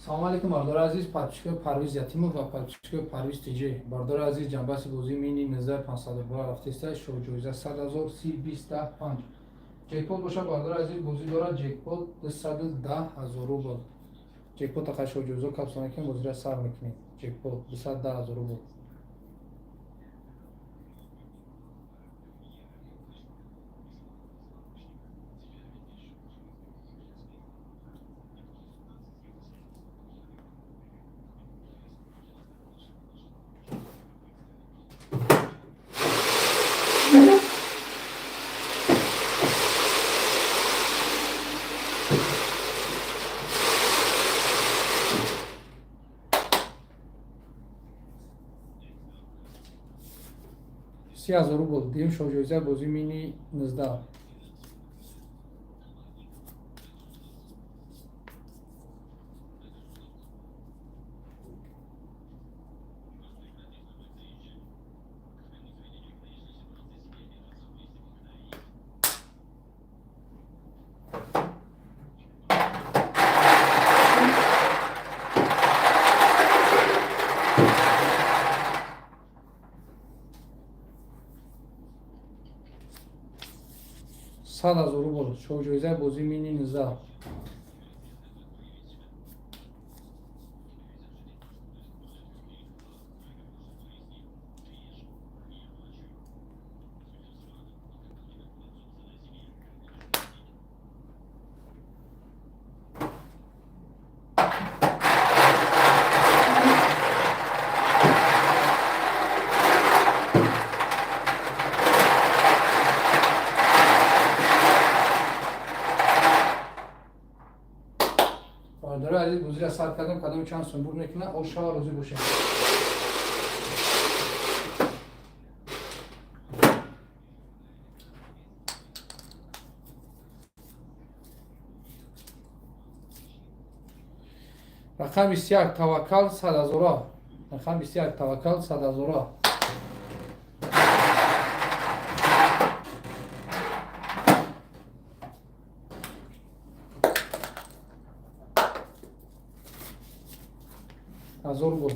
Салому алейкум, бардори азиз, подписчикои Парвиз Ятимов ва подписчикои Парвиз ТЖ. Бардори азиз, ҷанбаси бозии мини 19500 рубла рафтеста, шоҳҷоиза 100 ҳазор, 30 20 10 5. Ҷекпот боша, бардори азиз, бозӣ дорад ҷекпот 210 ҳазор рубл. Ҷекпот ақай шоҳҷоиза капсула мекунем, бозиро сар мекунем. Ҷекпот 210 ҳазор рубл. 30 000 рубл дуюм шоҳҷоизаи бозии мини 19. 100 000 рубл шоҳҷоизаи бозии мини 19. Бародарои азиз, бозиро сар кардем, кадоми чанд сум бур мекунад, ошава розӣ бошед. Рақами 21, Таваккал, 100 ҳазора. Рақами 21, Таваккал, 100 ҳазора. Ҳазор рубл.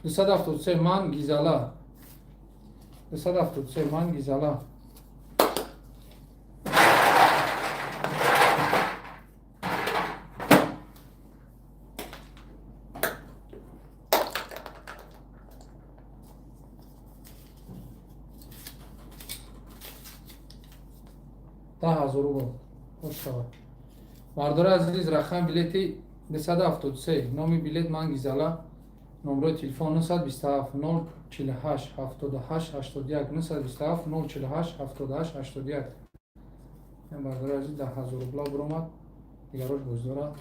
273, ман Гизала. 273, ман Гизала. 10 000 рубл. Хуш шавад. Бардори азиз, рақами билети 273, номи билет ман Гизала, номрои телефон 927 048 78 81, 927 048 78 81. Бардори азиз, 10 000 рубла биромад, дигарош боз дорад.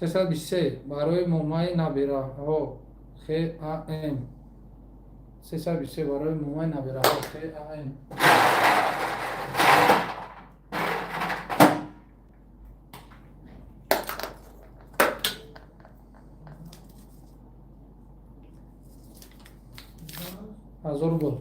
323, барои момаи набираҳо, ХАМ. 323, барои момаи набираҳо, ХАМ. 1000 рубл.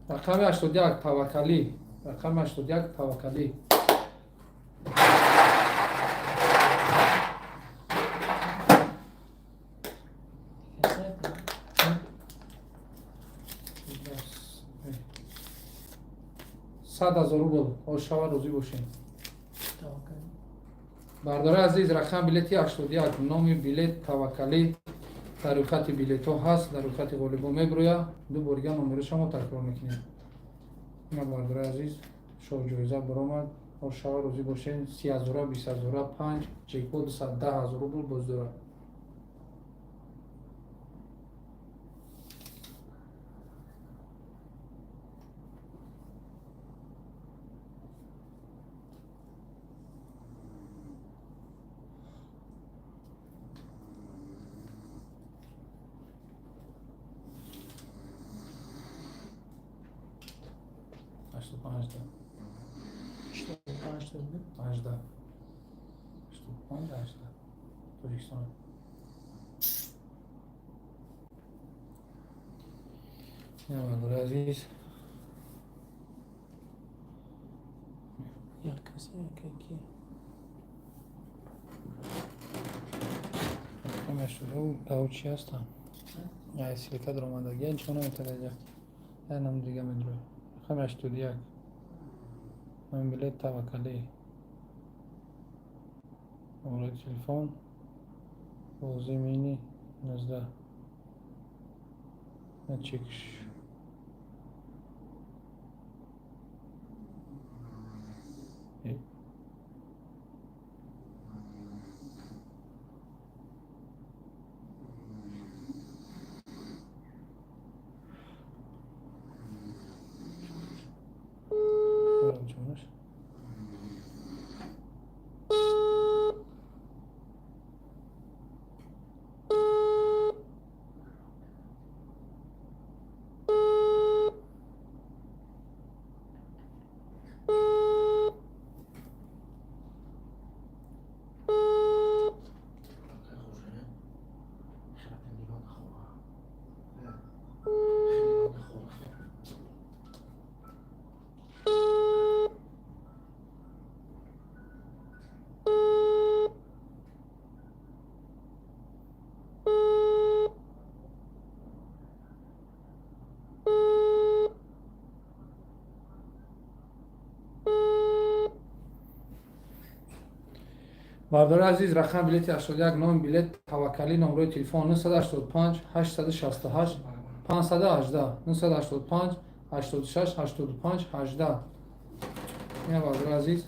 Рақами 81, Таваккалӣ. Рақами 81, Таваккалӣ. 100 000 рубл. Ошава розӣ бошем. Бардори азиз, рақами билети 81, номи билет Таваккалӣ, дар рӯйхати билетҳо ҳаст, дар рӯйхати ғолибон мебирояд. Ду борига номероша мо такрор мекунем. Ина, бардори азиз, шоҳҷоиза баромад. Ошава розӣ бошем. 30 ҳазора, 20 ҳазора, панҷ ҷекпот 210 000 рубл боз дорад. 85, 18. 85 та буд? 18. 85, 18. Тоҷикистон. Бародари азиз. Як касе, яке ки. Дав чи ҳастам? Яй ссылка даромадагия, нишон наметавад. Я нам дига медрои. Рақами 81. Номи билет Таваккалӣ. Номерои телефон. Бозӣ мини 19. Чекш. Бардори азиз, рақами билети 81, номи билет Таваккалӣ, номрои телефон 985 868 518, 985 86 85 18. Ина, бардори азиз,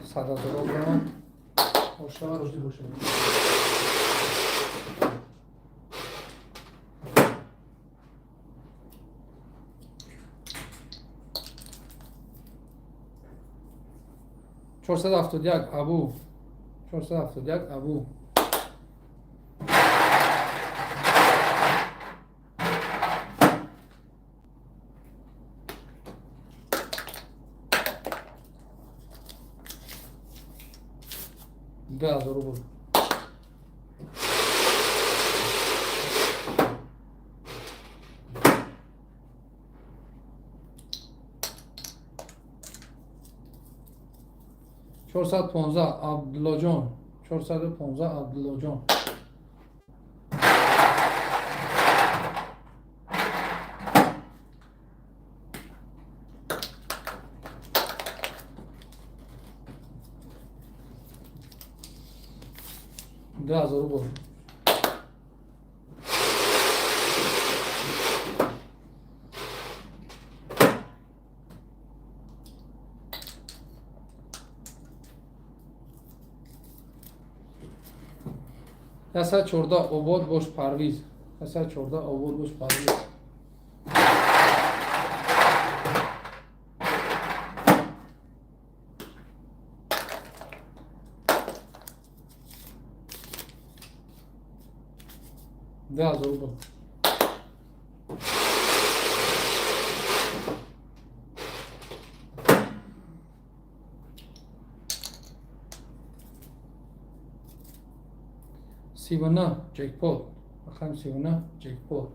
100 000 рубл бошава, рӯзӣ бошад. 471, абу, 471, абу. 2000 рубл. 415, Абдуллоҷон, 415, Абдуллоҷон. 2000 рубл. 114, обод бош, Парвиз. 114, обод бош, Парвиз. 2000 рубл. 39, ҷекпот. Рақами 39, ҷекпот.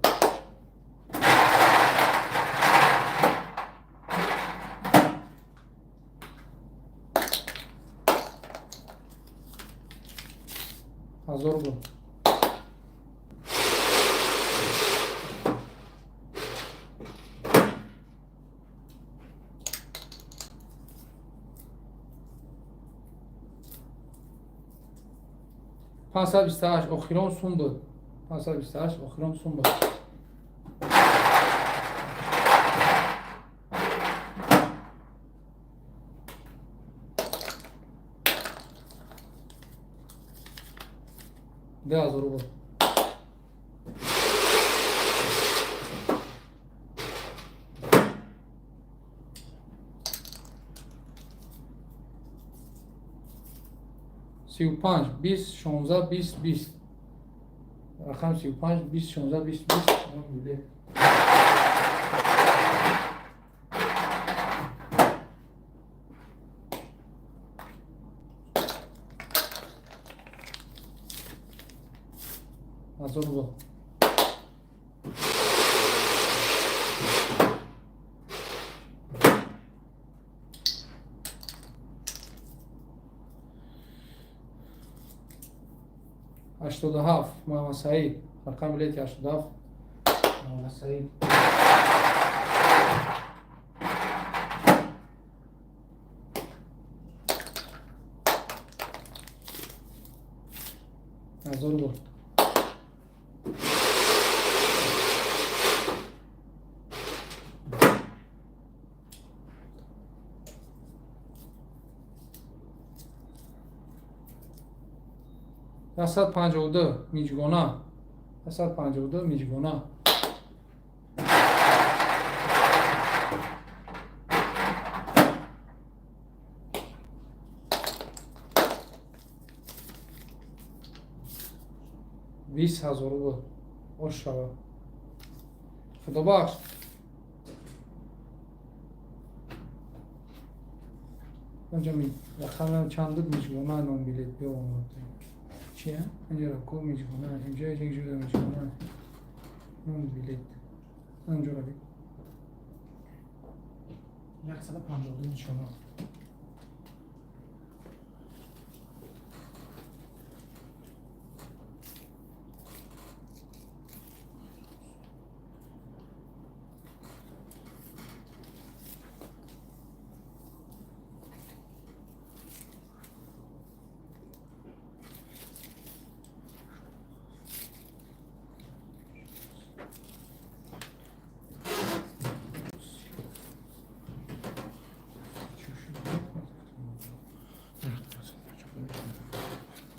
1000 рубл. 528, охирон сум буд. 528, охирон сум буд. 2000 рубл. 35, 20, 16, 20, 20. Рақам 35, 20, 16, 20, 20. 1000 рубл. 87, Муҳаммадсаид. Рақами билети 87, Муҳаммадсаид. 1000 рубл. 152, Миҷгона. 152, Миҷгона. 20 000 рубл. Ош шава, худобахш. Рақамам чанд буд? Миҷгона ном билет биомад. Чия? Инҷаро ку, Миҷгона, инҷа ҷуда Миҷгона ном билет, анҷора би. 152, Миҷгона.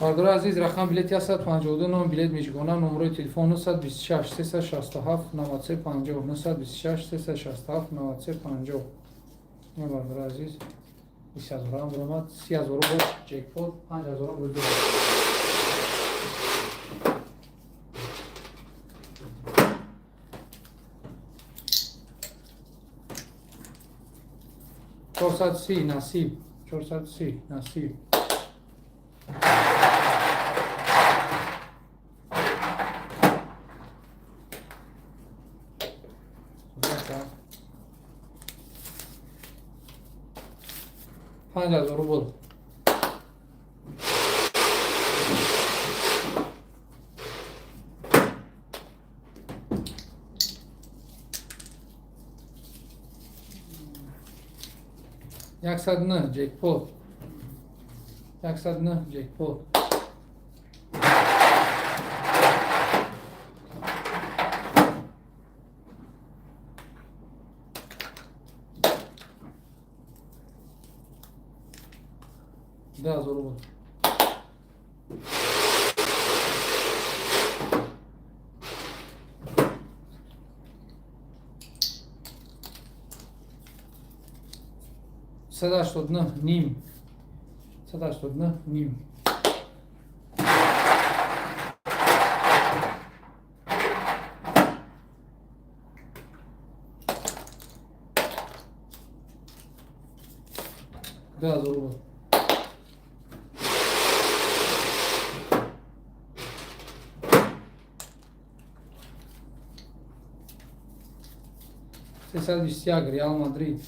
Бардори азиз, рақам билети 152, ном билет Миҷгона, номерои телефон 926 367 93 50, 926 367 93 50. Ин, бардори азиз, 20 ҳазорам буромад, 30 ҳазору боз ҷекпот, 5 ҳазорам бурд. 430, Насиб. 430, Насиб. 5000 рубл. 109, ҷекпот. 109, ҷекпот. 10 000 рубл. 189, ним. 189, ним. 10 000 рубл. 321, Реал Мадрид.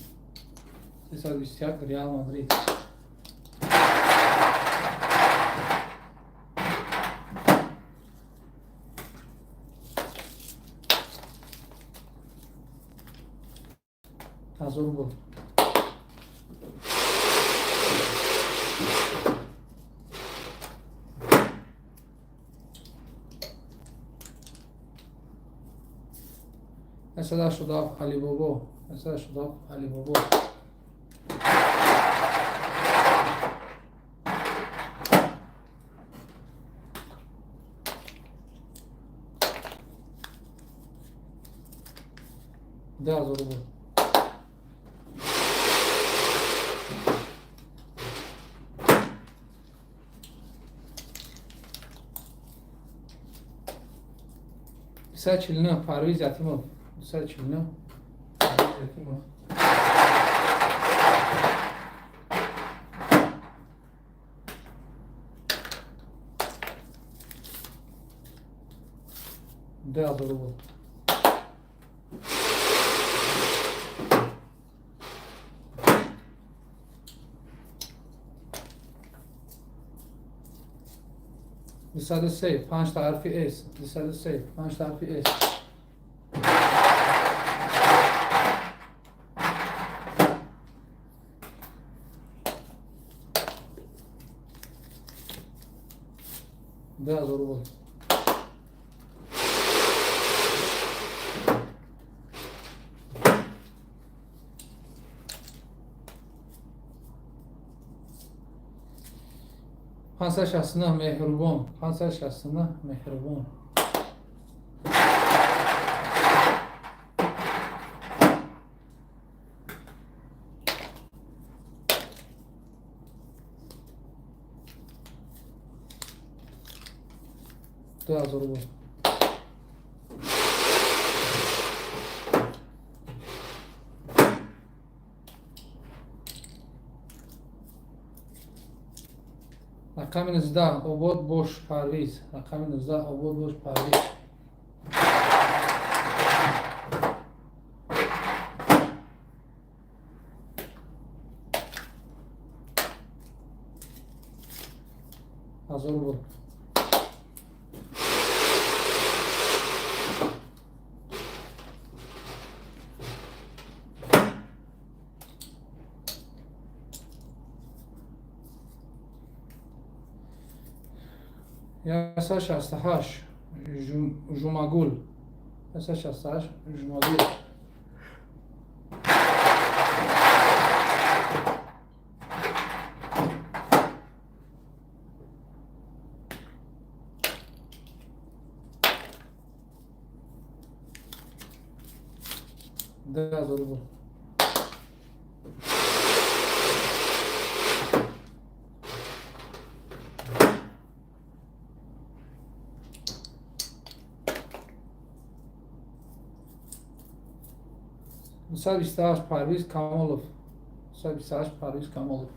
321, Реал Мадрид. 1000 рубл. 187, Алибобо. 187, Алибобо. 10 000 рубл. 249, Парвиз Ятимов. 249, Парвиз Ятимов. 2000 рубл. 203, панҷта ҳарфи с. 203, панҷта ҳарфи с. 2000 рубл. 569, Меҳрубон. 569, Меҳрубон. 2000 рубл. Рақами 19, Обод бош, Парвиз. Рақами 19, Обод бош, Парвиз. 1000 рубл. 168, Жумагул. 168, Жумагул. 2000 рубл. 128, Парвиз Камолов. 128, Парвиз Камолов.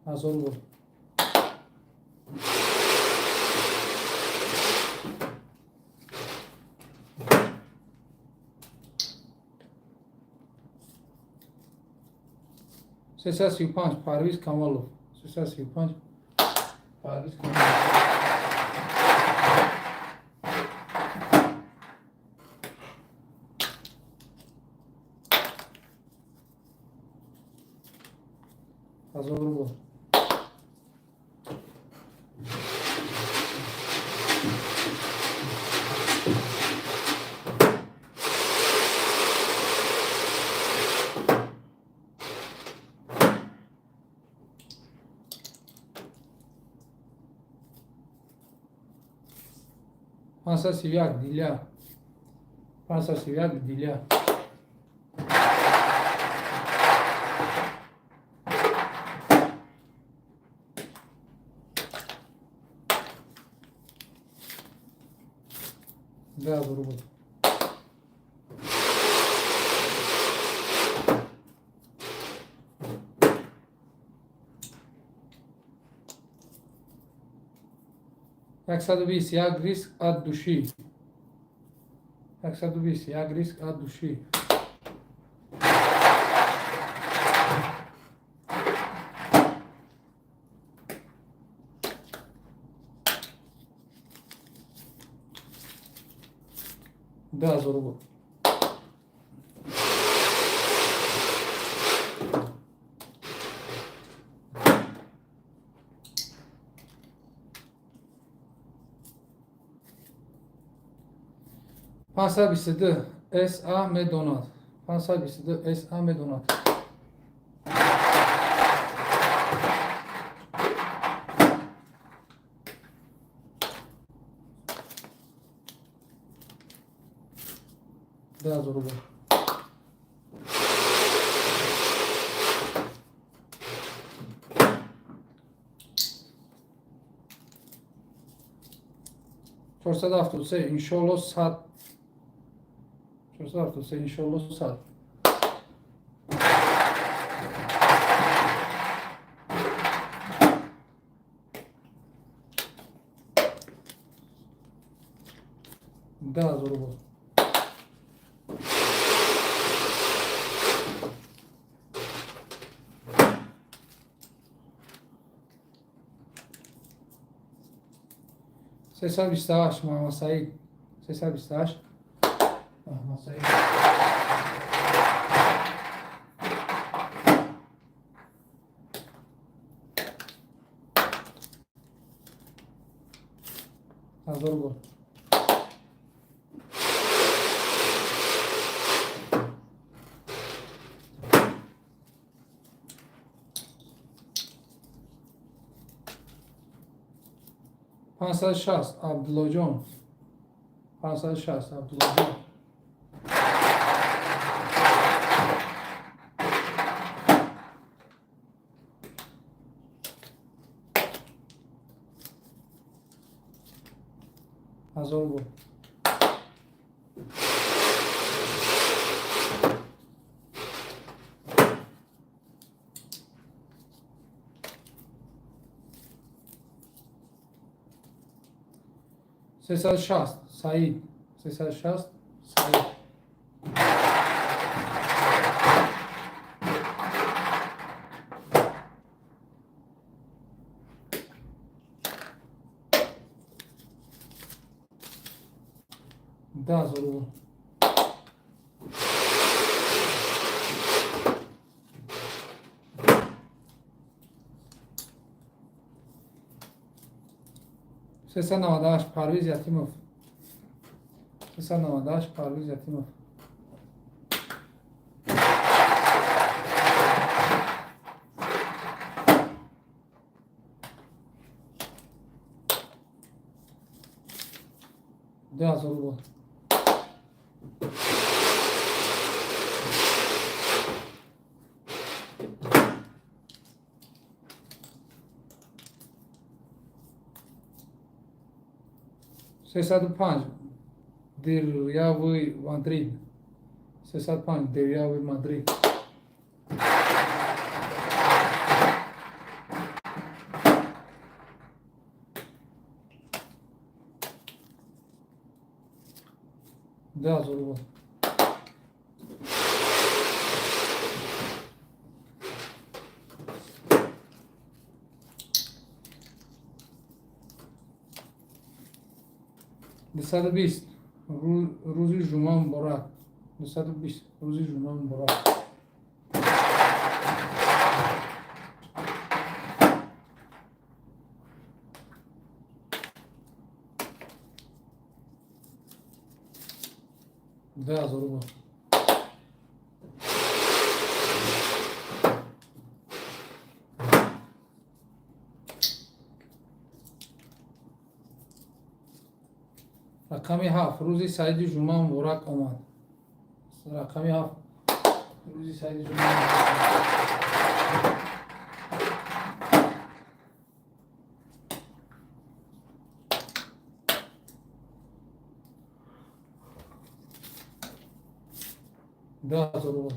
1000 рубл. 335, Парвиз Камолов. 335, Парвиз Камолов. 1000 рубл. 531, Диля. 531, Диля. 2000 рубл. 120, як риск от души. 120, як риск от души. 2000 рубл. 522, са медонад. 522, са медонад. 2000 рубл. 473, иншолло 100. 473, иншоалло, 100. 10 000 рубл. 328, Муҳаммадсаид. 328, Муҳаммадсаид. 1000 рубл. 560, Абдуллоҷон. 560, Абдуллоҷон. 1000 рубл. 360, Саид. 360, Саид. 10 000 рубл. 398, Парвиз Ятимов. 398, Парвиз Ятимов. 2000 рубл. 305, Дирявый Мадрид. 305, Дирявый Мадрид. 2000 рубл. 220, рӯзи ҷумъа муборак. 220, рӯзи ҷумъа муборак. 2000 рубл. Рақами 7, рӯзи саиди ҷумъа муборак омад. Рақами 7, рӯзи саиди ҷумъа муборак. 2000 рубл.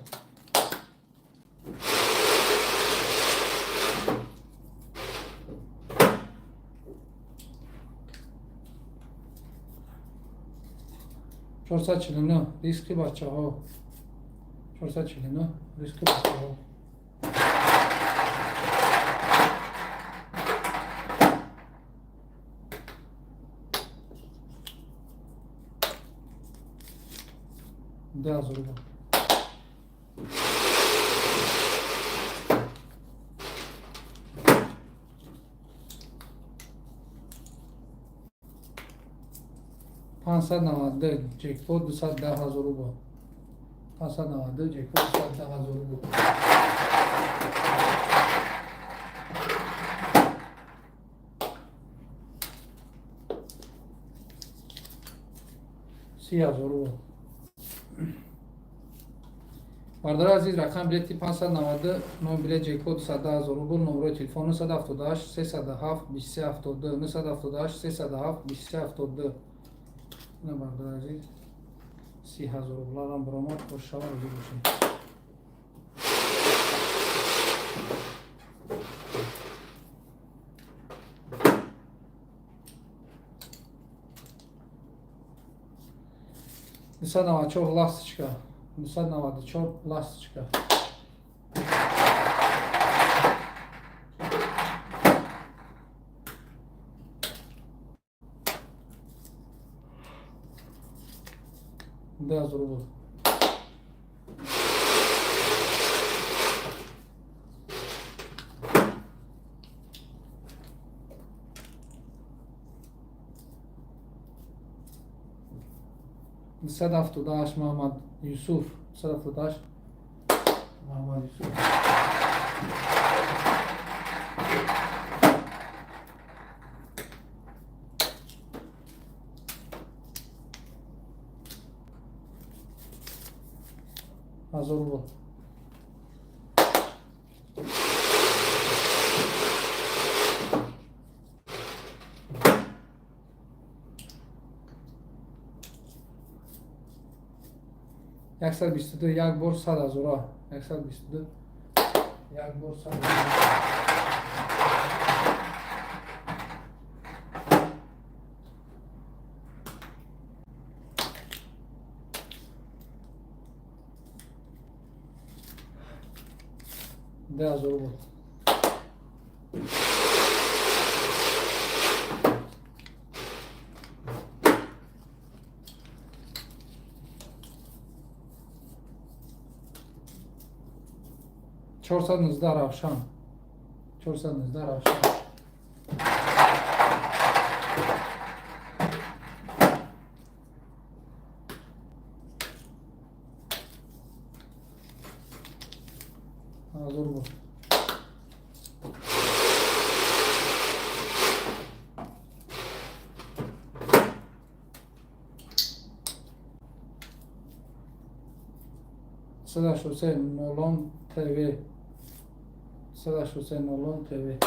449, ризқи бачаҳо. 449, ризқи бачаҳо. 2000 рубл. 592, ҷекпот 210 000 рубл. 592, ҷекпот 210 000 рубл. 30 000 рубл. Бародари азиз, рақами билети 592, номи билет ҷекпот 210 000 рубл, номерои телефон 978 307 23 72, 978 307 23 72. На, бародари азиз. 30 000 рубларам баромад. Хушшава, розӣ бошед. 294, Ласточка. 294, Ласточка. 2000 рубл. 278, Муҳаммад Юсуф. 278, Муҳаммад Юсуф. 1000 рубл. 122, як бор 100 000-а. 122, як бор 100 000-а. 2000 рубл. 419, Равшан. 419, Равшан. 1000 рубл. 183, Нолон ТВ. 183, Нолон ТВ.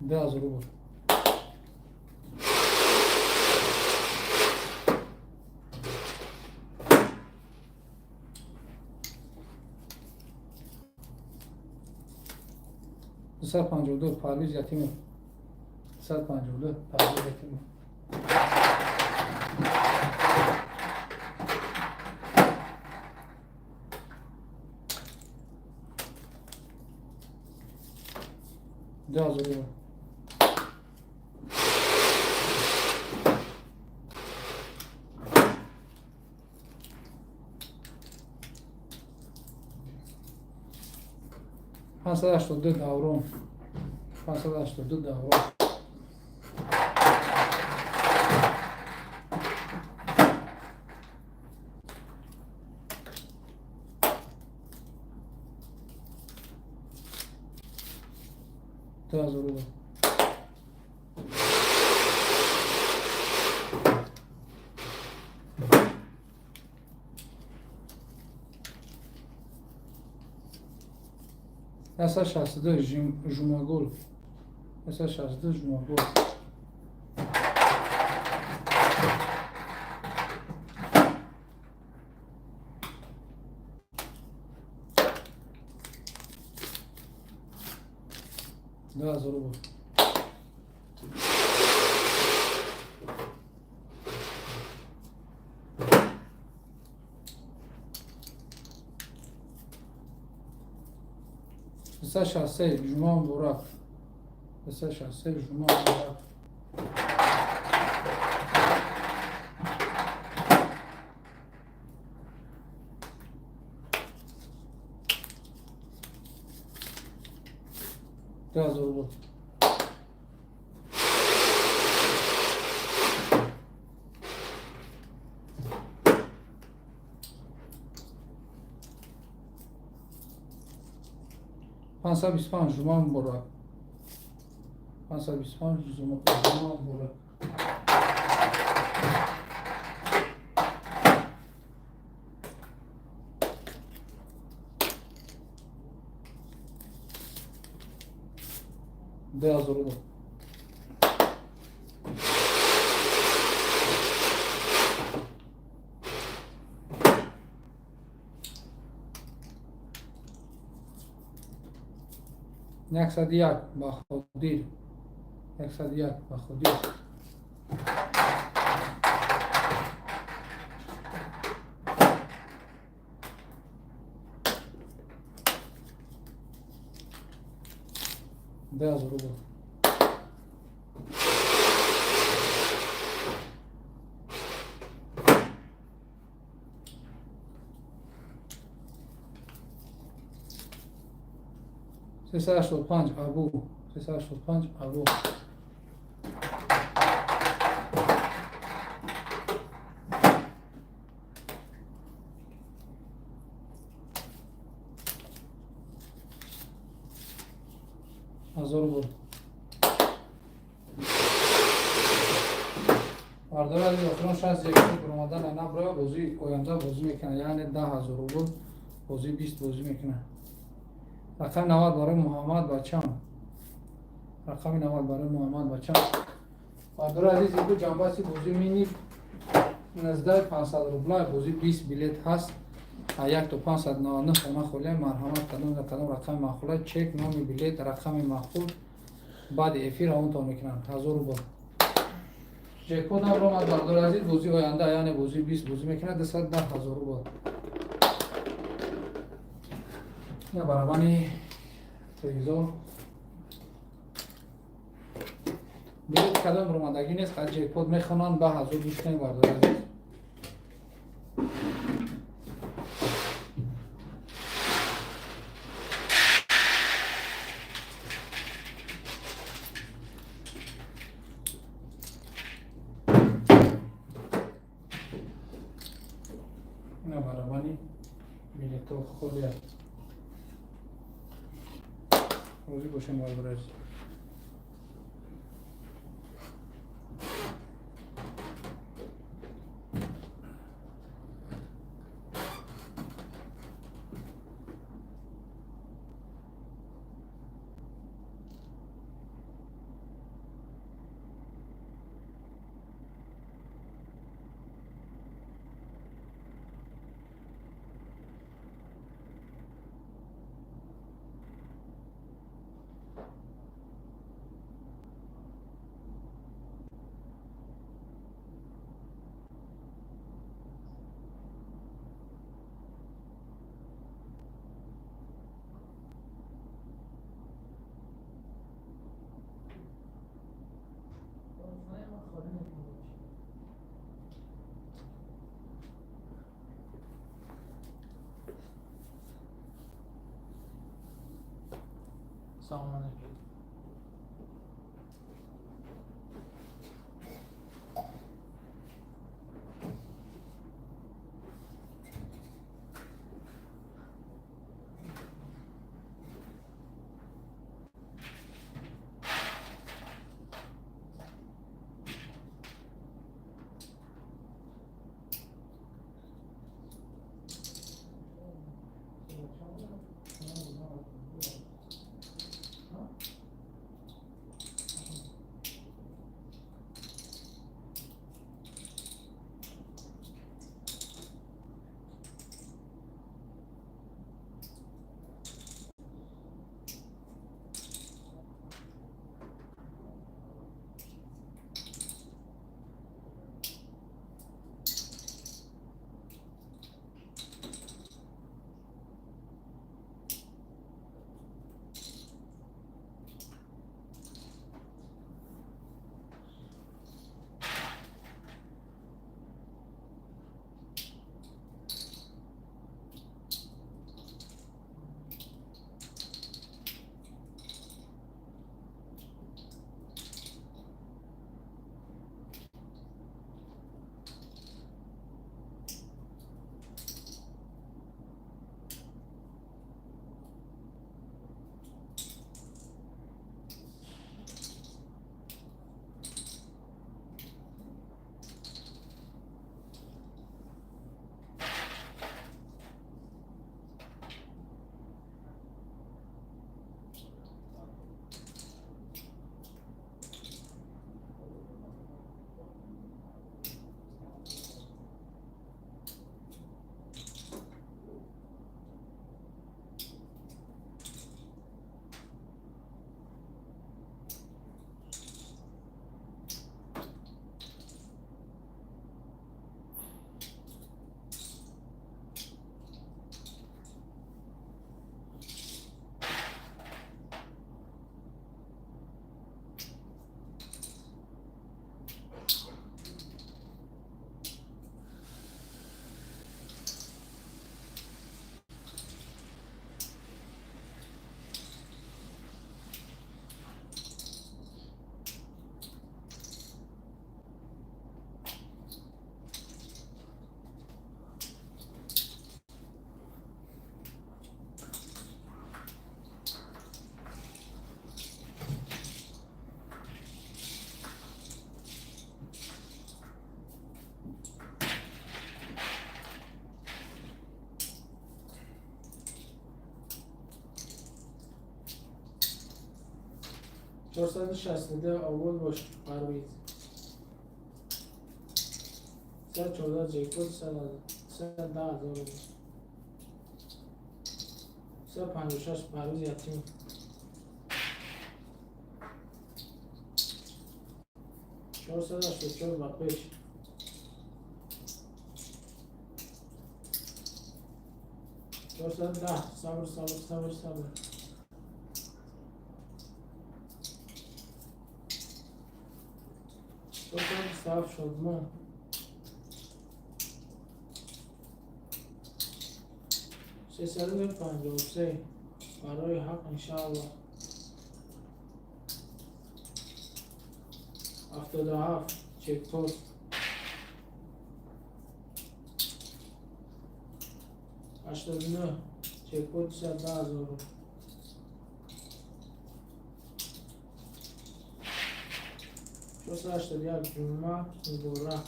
2000 рубл. 252, Парвиз Ятимов. 252, Парвиз Ятимов. 2000 рубл. 582, Даврон. 582, Даврон. 2000 рубл. 162, Жумагул. 162, Жумагул. 2000 рубл. 263, Ҷума Муборак. 263, Ҷума Муборак. 2000 рубл. 525, Ҷума Муборак. 525, Ҷума Муборак. 2000 рубл. 101 Баходир. 101 Баходир. 2000 рубл. 385 Абу. 385 Абу. 1000 рубл. Бардори азиз, охирон шанс ҷекпот баромадан наброя, бозии оянда бозӣ мекунад, яъне 10 000 рубл бозии 20 бозӣ мекунад. Рақами 90 барои Муҳаммад бачам. Рақами 90 барои Муҳаммад бачам. Бардори азиз, ибу ҷанбаси бозии мини 19 500 рубла, бозии 20 билет ҳаст. 1 то 599 хона холия. Марҳамат, кадом кадом рақами маъқула, чек, номи билет, рақами маъқул, баъди эфир равонтон мекунанд. 1000 рубл. Ҷекпот набромад, бардори азиз, бозии оянда, яъне бозии 20 бозӣ мекунад, 210 000 рубл. Я барабани телевизор. Билет кадом ромадагӣ нест, қад ҷекпот мехонанд, ба ҳазур гӯш кунед, бардори азиз. Ина барабани билето холия. Розӣ бошем, бардори азиз. Салом алейкум. 462, обод бош, Парвиз. 314, ҷекпот, 310 000 рубл. 356, Парвиз Ятимов. 484, ба пеш. 410, сабр, сабр, сабр, сабр. 427, Шодмон. 353, барои ҳақ, иншааллоҳ. 77, чекпост. 89, чекпот, 210 000 рубл. 481, Ҷумъа муборак.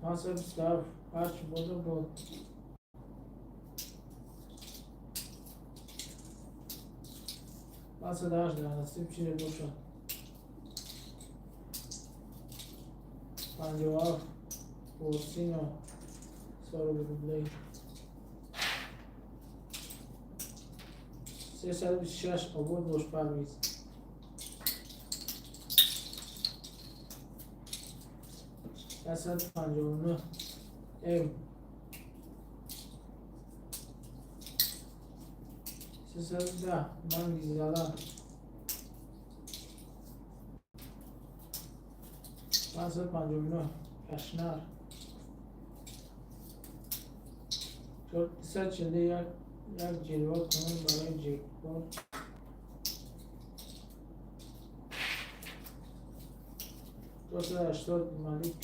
527, ҳарчи бода бод. 508, дар насиб чизе бошад. 57, Порсино, 40 рублей. 326, обод бош, Парвиз. 159, М. 310, ман гизала. 559, Кашнар. 441, як ҷилва кунун барои ҷекпот. 480, Малик,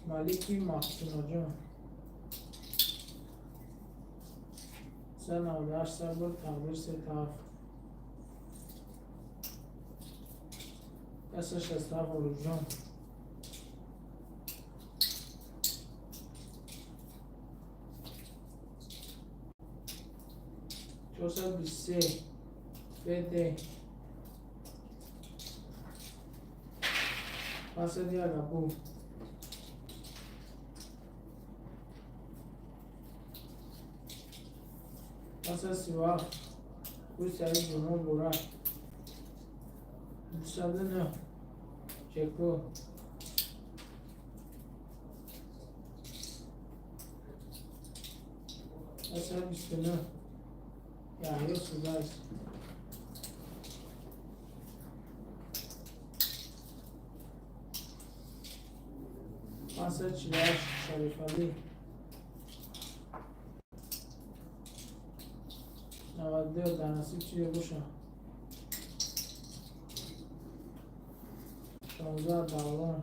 Малики Мафтунаҷон. 398, сабр, тақдир се тараф. 167, Оружҷон. 423, ФД. 501, Абу. 537, Русияи Ҷумъа муборак. 209, Чеко. 129, Яҳё Судайс. 548, Шарифалӣ. 92, дар насиб чизе бошад. 16, Давлон.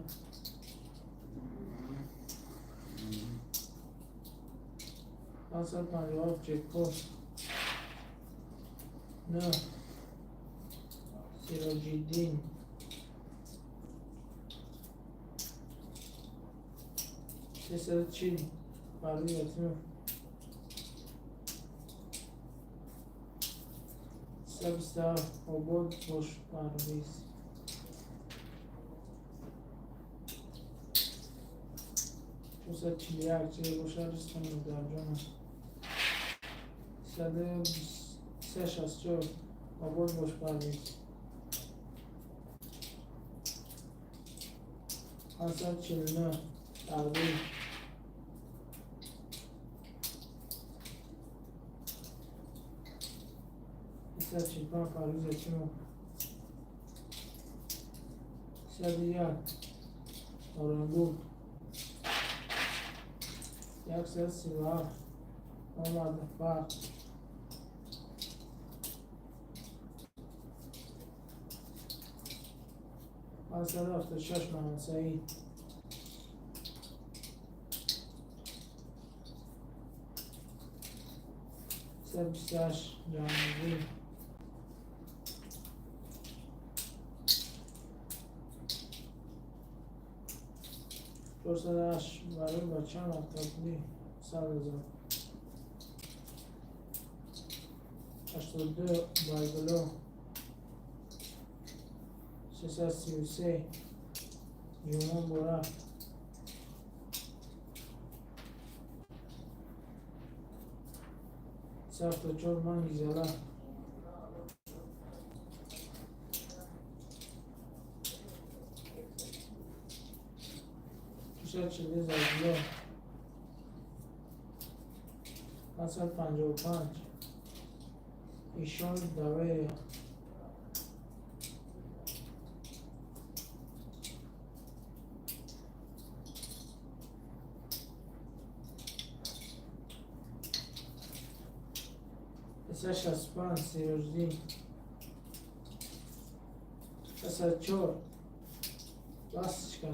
557, ҷекпот. 9, Сироҷиддин. 340, Парвиз Ятимов. 327, обод бош, Парвиз. 441, чизе бошад, ризқи модарҷонам. 364, обод бош, Парвиз. 549, тақдир. 345, Парвиз Ятимов. 301, Оренбург. 137, омад фарқ. 576, Муҳаммадсаид. 328, Ҷаҳонгир. 408, барои бачаам мактабпулӣ 100 000. 82 Байгуло, 333 Ҷума Бора, 74 Мангизала, 642 Зайдулло, 555 Ишон Доверия, 365 Сироҷиддин, 604 Ласточка,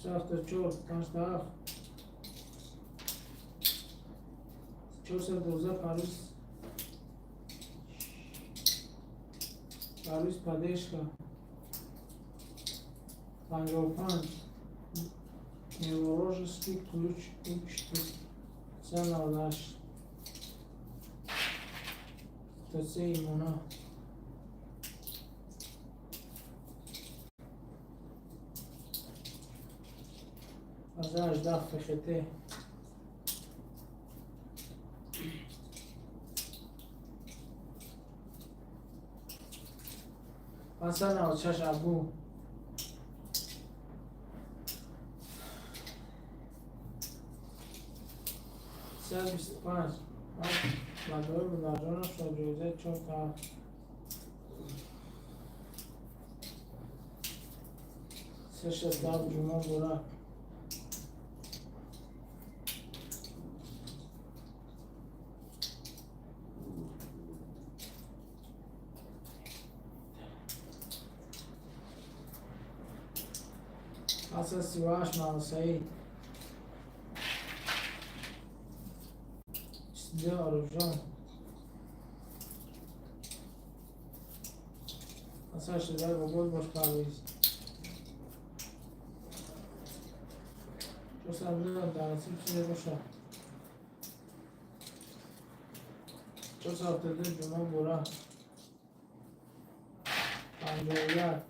474 57, 412 Парвиз, Парвиз Падешка, 55 Неворожеский ключ Х 98, 3 Имона, 18 ФХТ, 596 Абу, 325 Мадори Модарҷонов шод ҷоизаи 4 7, 367 Ҷума Бора, 738 Мавсаид, 22 Орифҷон, 861 Бобод бош Парвиз, 409 дар насиб чизе боша, 472 Ҷума Бора, 51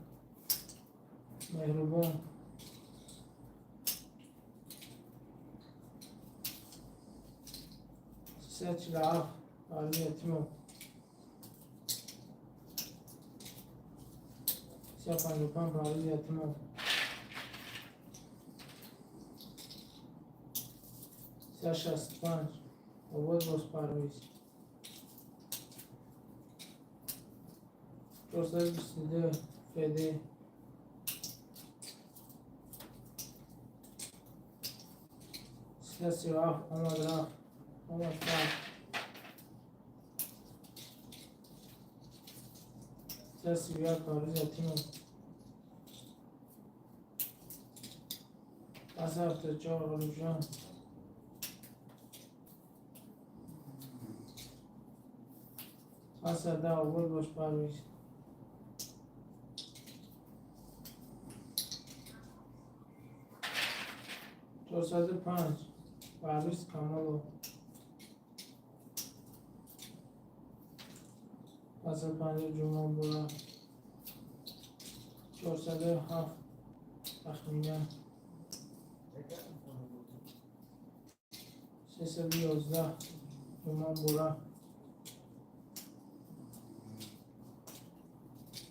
Меҳрубон, 347 Парвиз Ятимов, 355 Парвиз Ятимов, 365 Обод боз Парвиз, 422 ФД, 337 омад рафт, омад рафт, 331 Парвиз Ятимов, 574 Ғолибҷон, 510 Обод бош Парвиз, 405 Парвиз Камолов, 550 Ҷума Бора, 407 Тахмина, 311 Ҷума Бора,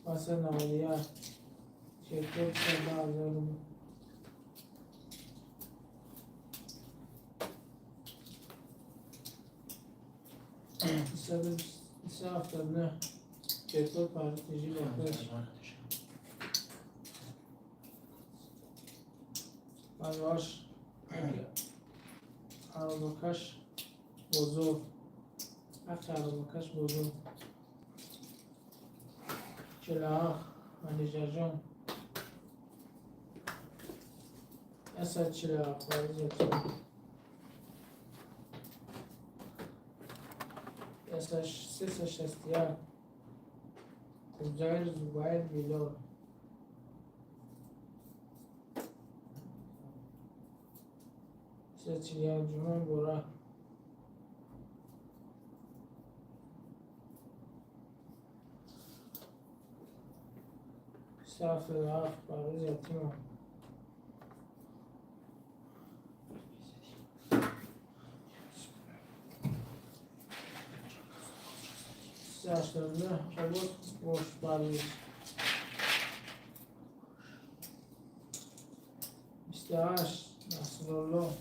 591 Шеркот 110 000 рубл. 379 Шеркот Парвиз Тиҷи ба пеш, 58 Аробакаш Бозор, ҳаққи Аробакаш Бозор, 47 Манижаҷон, 147 Парвиз Ятимов, 361 Узайр Зубайр Билол, 341 Ҷума Бора, 77, Парвиз Ятимов. 89, Обод бош Парвиз. 28, Насрулло.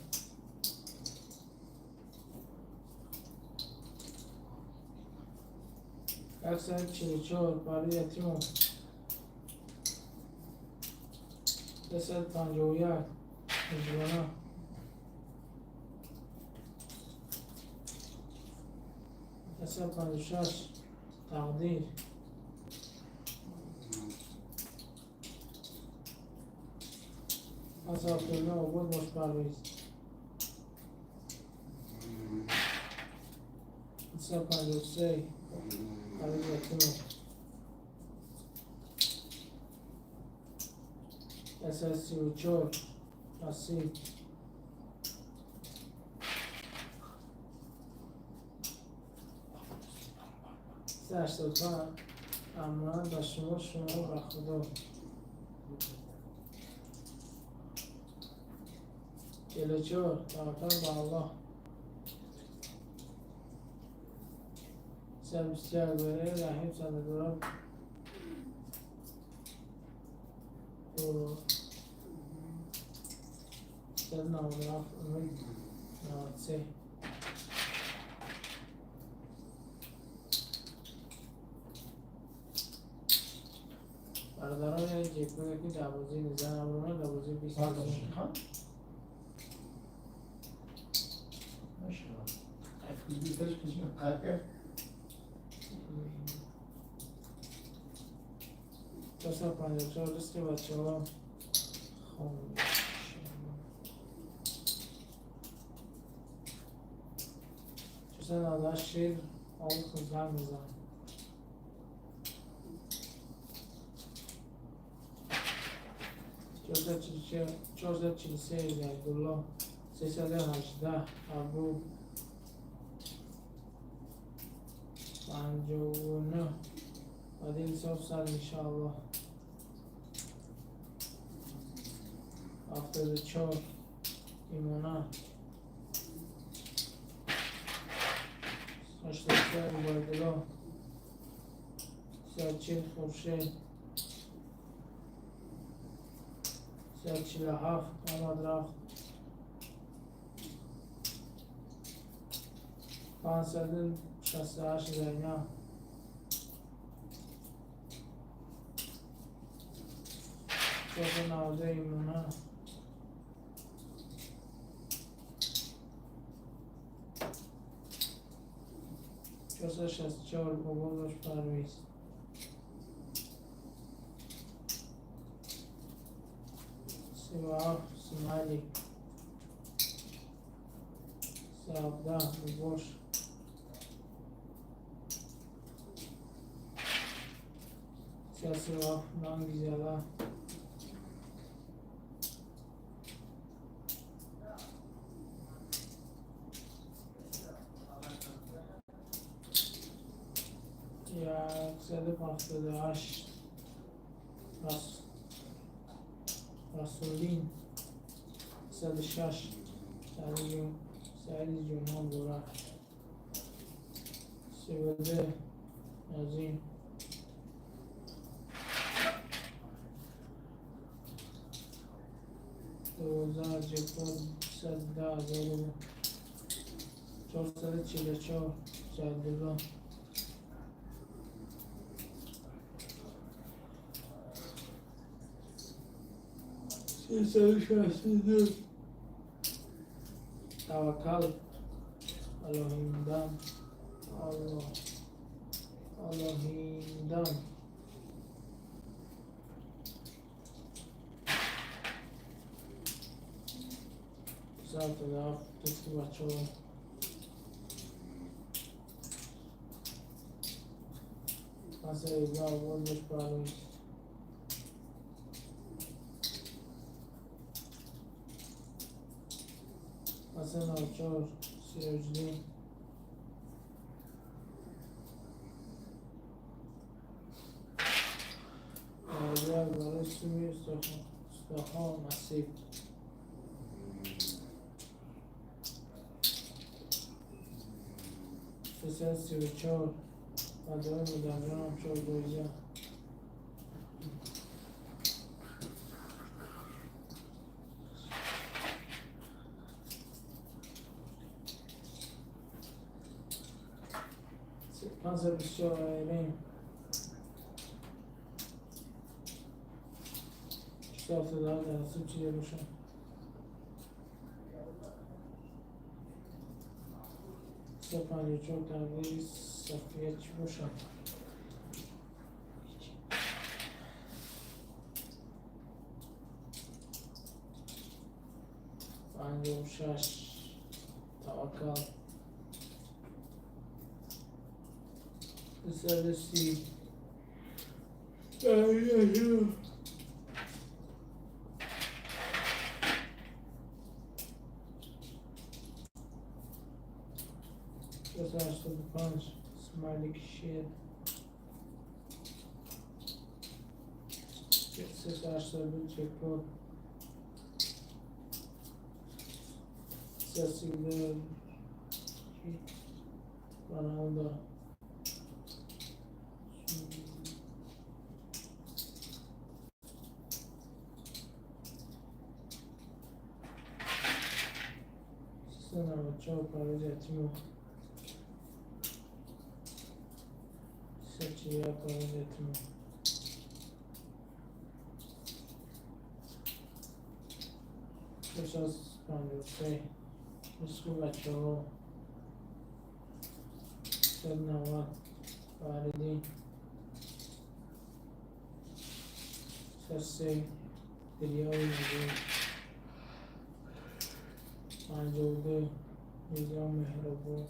144, Парвиз Ятимов. 351, Мижгона. 356, Тақдир. 79, Обод бош Парвиз. 353, Парвиз Ятимов. 334, Насиб. 385, Амонат ба шумо, шумо ба Худо. 44, Таваккал ба Аллоҳ. 321, барои Раҳим Сададуроб. 397, Умид. 93. Бародарон, як ҷекпоте ки дар бозии 19 набурмад, дар бозии 20. 454, ризқи бачаҳо. 498, Шер Олух, занг мезанад. 443, Абдулло. 318, Абу. 59, Адил ҳисоб сад, иншааллоҳ. 74, Имона. 83, Убайдулло. 340, Хуршед. 347, омад рафт. 568, Зайнаб. 492, Имона. 464, Обод бош Парвиз. 37, Смайлик. 17, Бош. 37, Мангизала. 178, Расулин. 106, Саиди Ҷумъа Бура. 32, Назим. 12, ҷекпот 110 000 рубл. 444, Саидулло. 362, Таваккал Аллоҳиндам. Аллоҳиндам. 207, дӯсти бачаҳо. 511, Обод бош Парвиз. 594, Сироҷиддин. 91, барои Костюми устаҳо насиб. 334 бадои модарҷонам чор ҷоиза. 524 айрин. 477 дар насиб чизе бошад. 354 тақдири Сафия чӣ бошад? 56 Таваккал. 230. 285 смайлики шер. 382 ҷекпот. 332 Роналдо. 394 Парвиз Ятимов. 341 Парвиз Ятимов. 653 Мисху бачаҳо. 190 Фаридин. 103 Дилёри Набӣ. 52 Низом Меҳробод.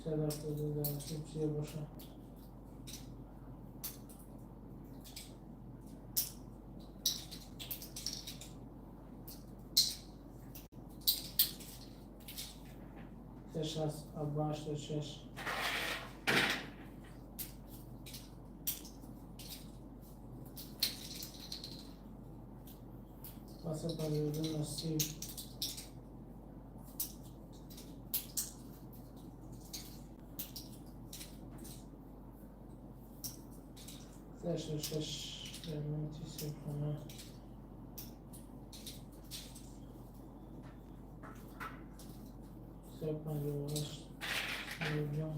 172 дар насиб чизе бошад. 60 Абба 86. 552 насиб. 86 ремонти сирхона. 358 Нурҷон.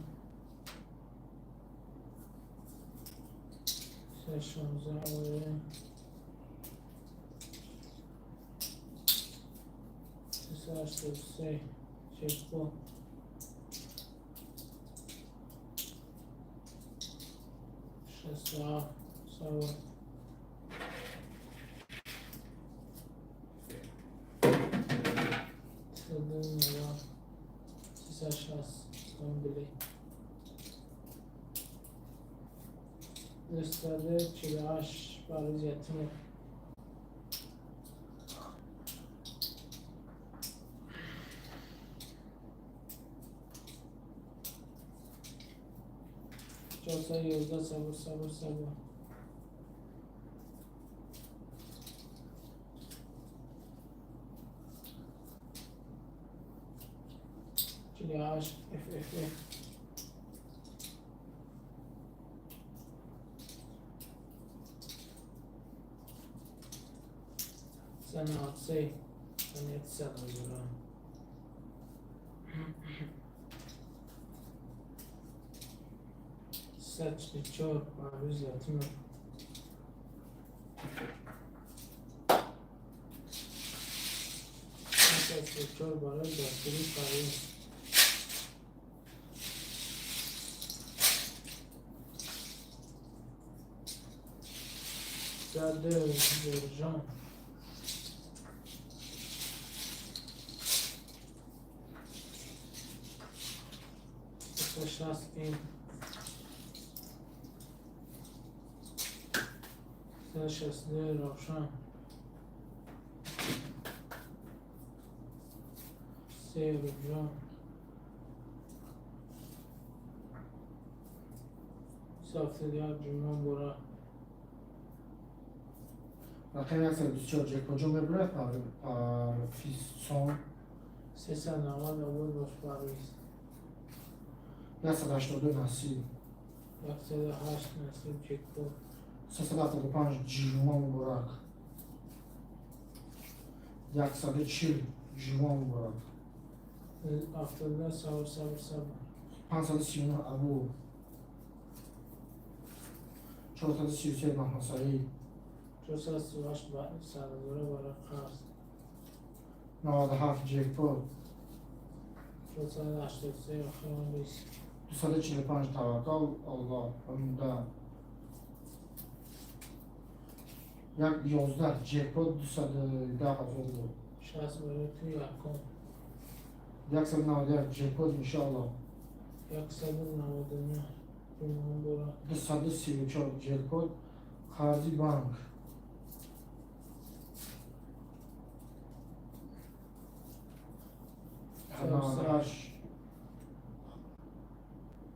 316 Оя. 383 Чекпо. 67 Савр. 390 360 Домбили. 248 Парвиз Ятимов. 411 сабр, сабр, сабр. 48 F F F. 393 300 ҳазорам. 344 Парвиз Ятимов. 334 барои дастгирии Парвиз. 2 Зурҷон. 360 М. 362 Равшан. 3 Рубҷон. 271 Ҷумъа Муборак. Рақами 124 ҷекпоҷон мебурад, Парфисон. 390 Обод бош, Парвиз. 182 Насиб. 108 Насиб ҷекпот. 375 Ҷумъа Муборак. 140 Ҷумъа Муборак. 79 Сабр, сабр, сабр. 539 Абу. 433 Маҳмадсаид. 438 Сардора барои қарз. 97 ҷекпот. 483 охирон риск. 245 Таваккал Аллоҳ Умда. 11 ҷекпот 210 000 буд. 60 барои ту якум. 191 ҷекпот, иншоаллоҳ. 199 Ҷумъа Муборак. 234 ҷекпот, қарзи банк. 98.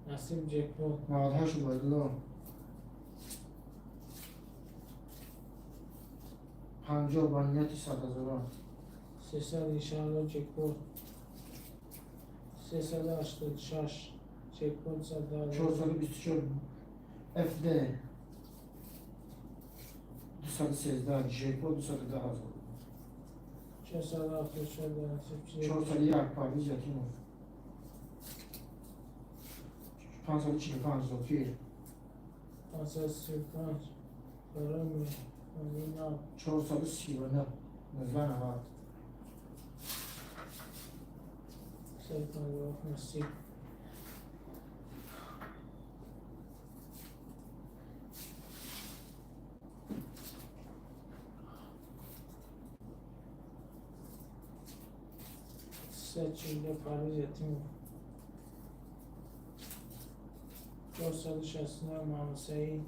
Насиб ҷекпот. 98 Убайдулло. 50 ба нияти 100 000-а. 300 иншаалло ҷекпот. 386 ҷекпот, 110 000. 424 фд. 213 ҷекпот, 210 000. 474 дар насиб чизе. 401 Парвиз Ятимов. 545 Зокир. 535 барои меҳмонии нав. 439 1990. 157 Насиб. 342 Парвиз Ятимов. 469 Муҳаммадсаид.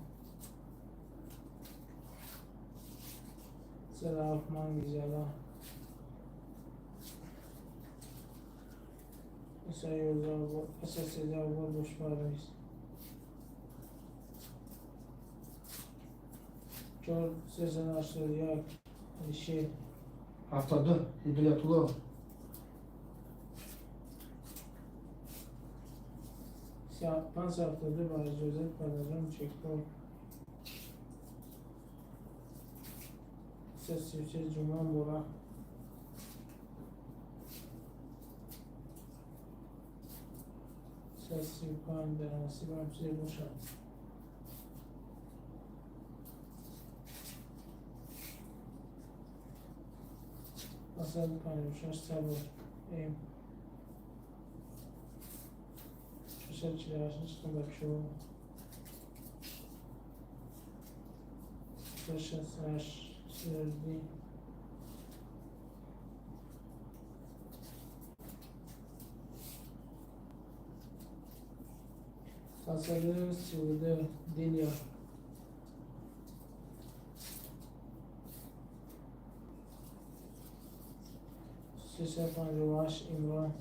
37 Мангизала. 311, 313 Обод бош, Парвиз. 381 Алишер. 72 Ҳидоятулло. 572 ба иҷозат падарҷон ҷекпот. 333 Ҷумъа Муборак. 335 дар насибам чизе бошад. 556 Сабр М. 648 бачаҳо. 668 Сирожиддин. 532 Дилия. 358 Имрон.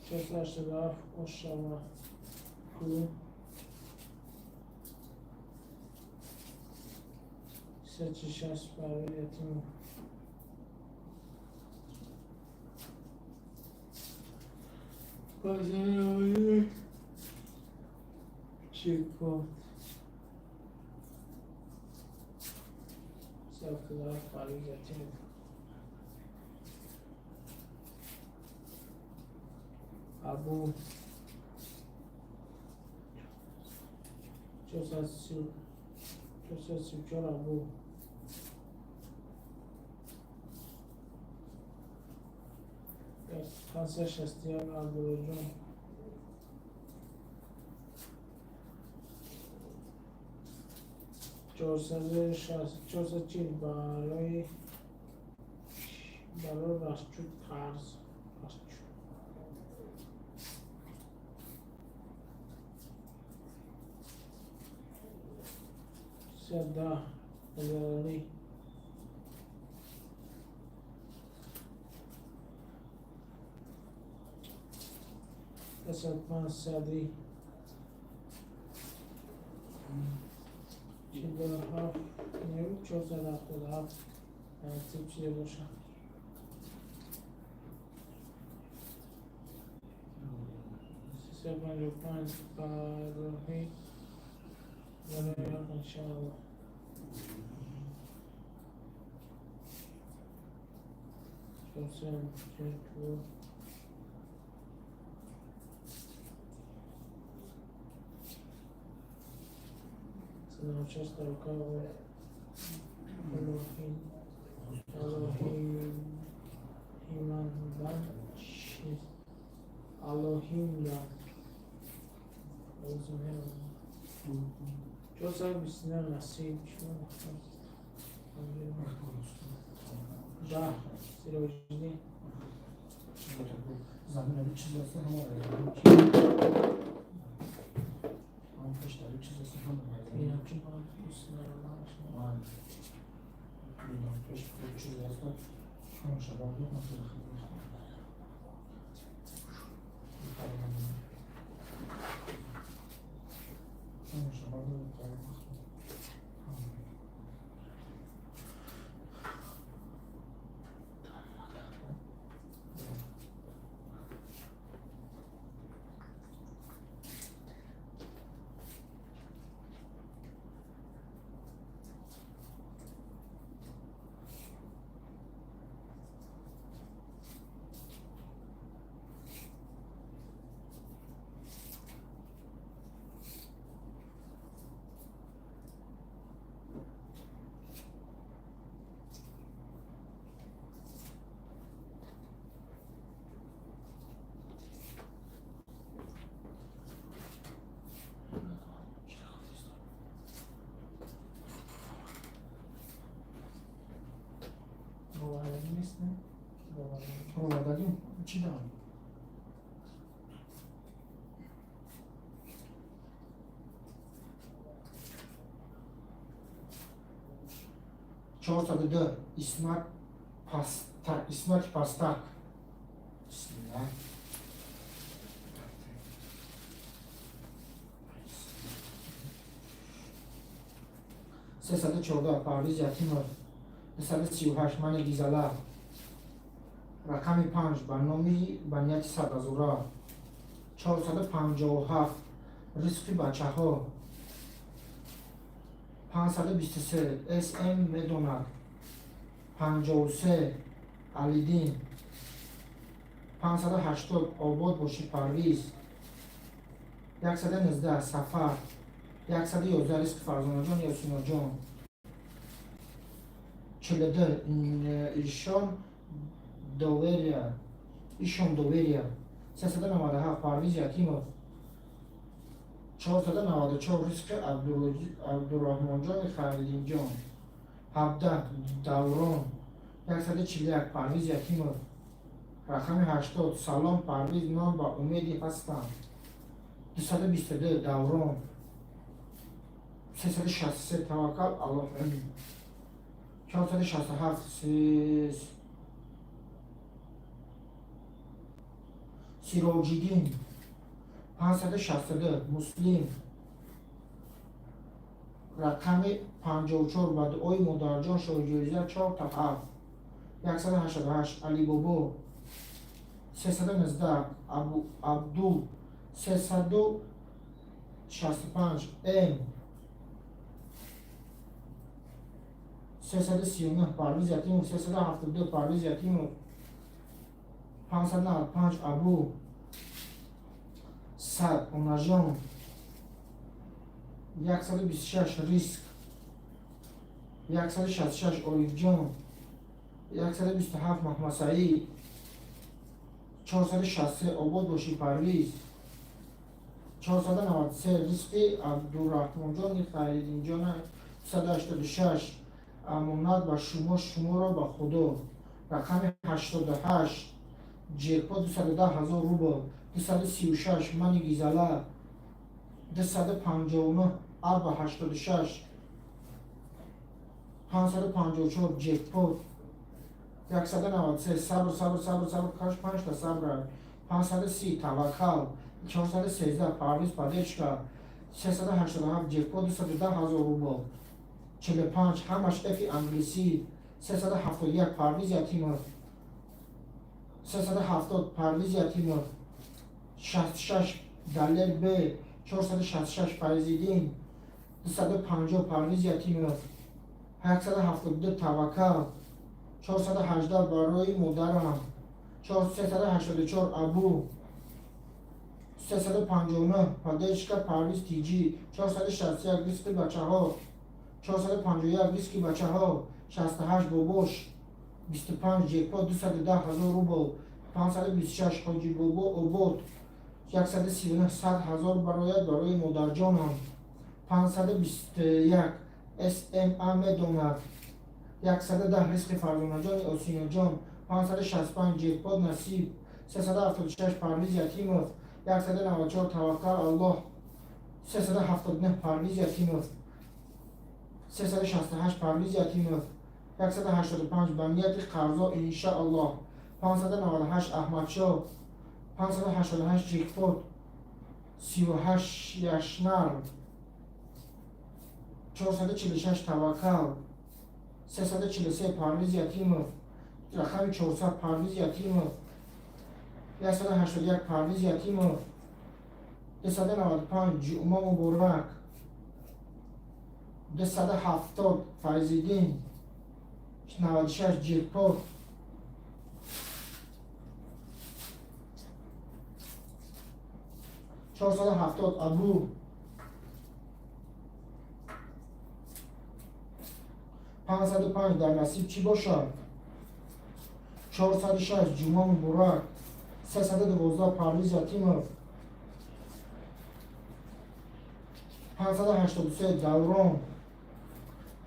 487 Ошава Ку. 346 Парвиз Ятимов. 591 ҷекпот. 77 Парвиз Ятимов. Абу. 434 Абу. 561 Абдуллоҷон. 440 барои расчут қарз. Расчут. 110 Назаралӣ. 547, 477 тип чизе бошад. 355 бароҳи барои иншоаллоҳ. 442. 96 таваккал Аллоҳимандан Аллоҳимдан 429 насиб 10 Сироҷиддин. Замин чиз аст, ҳама ҳам пештари чиз аст, ҳама. Пеш чиз аст, ҳама шабон Боварӣ нест, не? Боварӣ чӣ дорам? 402 Исмат Пастак, Исмати Пастак. Бисмилла. 314 Парвиз Ятимов, 238 Мани Гизала, рақами 5 ба номи ба нияти садҳазора, 457 Ризқи бачаҳо, 523 см медонад, 53 Алидин, 580 Обод бошӣ Парвиз, 119 Сафар, 111 Ризқи Фарзонаҷон Ёсиноҷон, 42 Ишон Доверия, Ишон Доверия, 397 Парвиз Ятимов, 494 Ризқи Абдураҳмонҷони Хайриддинҷон, 17 Даврон, 141 Парвиз Ятимов, рақами 80 Салом Парвиз, ман ба умеди ҳастам, 222 Даврон, 363 Таваккал Аллоҳ, 467 Сироҷиддин, 562 Муслим, рақами 54 ба дуои модарҷон шоҳиҷоиза 4 та 7, 188 Алибобо, 319 Абдул, 365 М, 339 Парвиз Ятимов, 372 Парвиз Ятимов, 595 Абу, 100 Онаҷон, 126 Риск, 166 Орифҷон, 127 Маҳмадсаид, 463 Обод бошӣ Парвиз, 493 Ризқи Абдураҳмонҷони Хайриддинҷон, 186 Амонат ба шумо, шуморо ба Худо, рақами 88 Ҷекпот 210 ҳазор рубл, 236 Мани Гизала, 259 Аба, 86 554 Ҷекпот, 193 Сабр, сабр, сабр, сабр, каш панҷта сабра, 530 Таваккал, 413 Парвиз Падечка, 387 Ҷекпот, 210 ҳазор рубл, 45 ҳамаш Фи англисӣ, 371 Парвиз Ятимов, 370 Парвиз Ятимов, 66 Далер Б, 466 Файзиддин, 250 Парвиз Ятимов, 172 Таваккал, 418 барои модарам, 384 Абу, 359 Падечка Парвиз Тиҷӣ, 461 Ризқи бачаҳо, 451 Ризқи бачаҳо, 68 Бобош, 25 Ҷекпот, 210 ҳазор рубл, 526 Ҳоҷибобо Обод, 139 100 ҳазор барояд барои модарҷонам, 521 СМА медонад, 110 Ризқи Фарзонаҷони Осиноҷон, 565 Ҷекпот Насиб, 376 Парвиз Ятимов, 194 Таваккал Аллоҳ, 379 Парвиз Ятимов, 368 Парвиз Ятимов, 185 ба нияти қарзо иншааллоҳ, 598 Аҳмадшоҳ, 588 Ҷекпот, 38 Яшнар, 446 Таваккал, 343 Парвиз Ятимов, рақами 400 Парвиз Ятимов, 181 Парвиз Ятимов, 295 Ҷума Муборак, 270 Файзиддин, 96 Ҷекпот, 470 Абу, 505 дар насиб чӣ бошад, 406 Ҷума Муборак, 312 Парвиз Ятимов, 583 Даврон,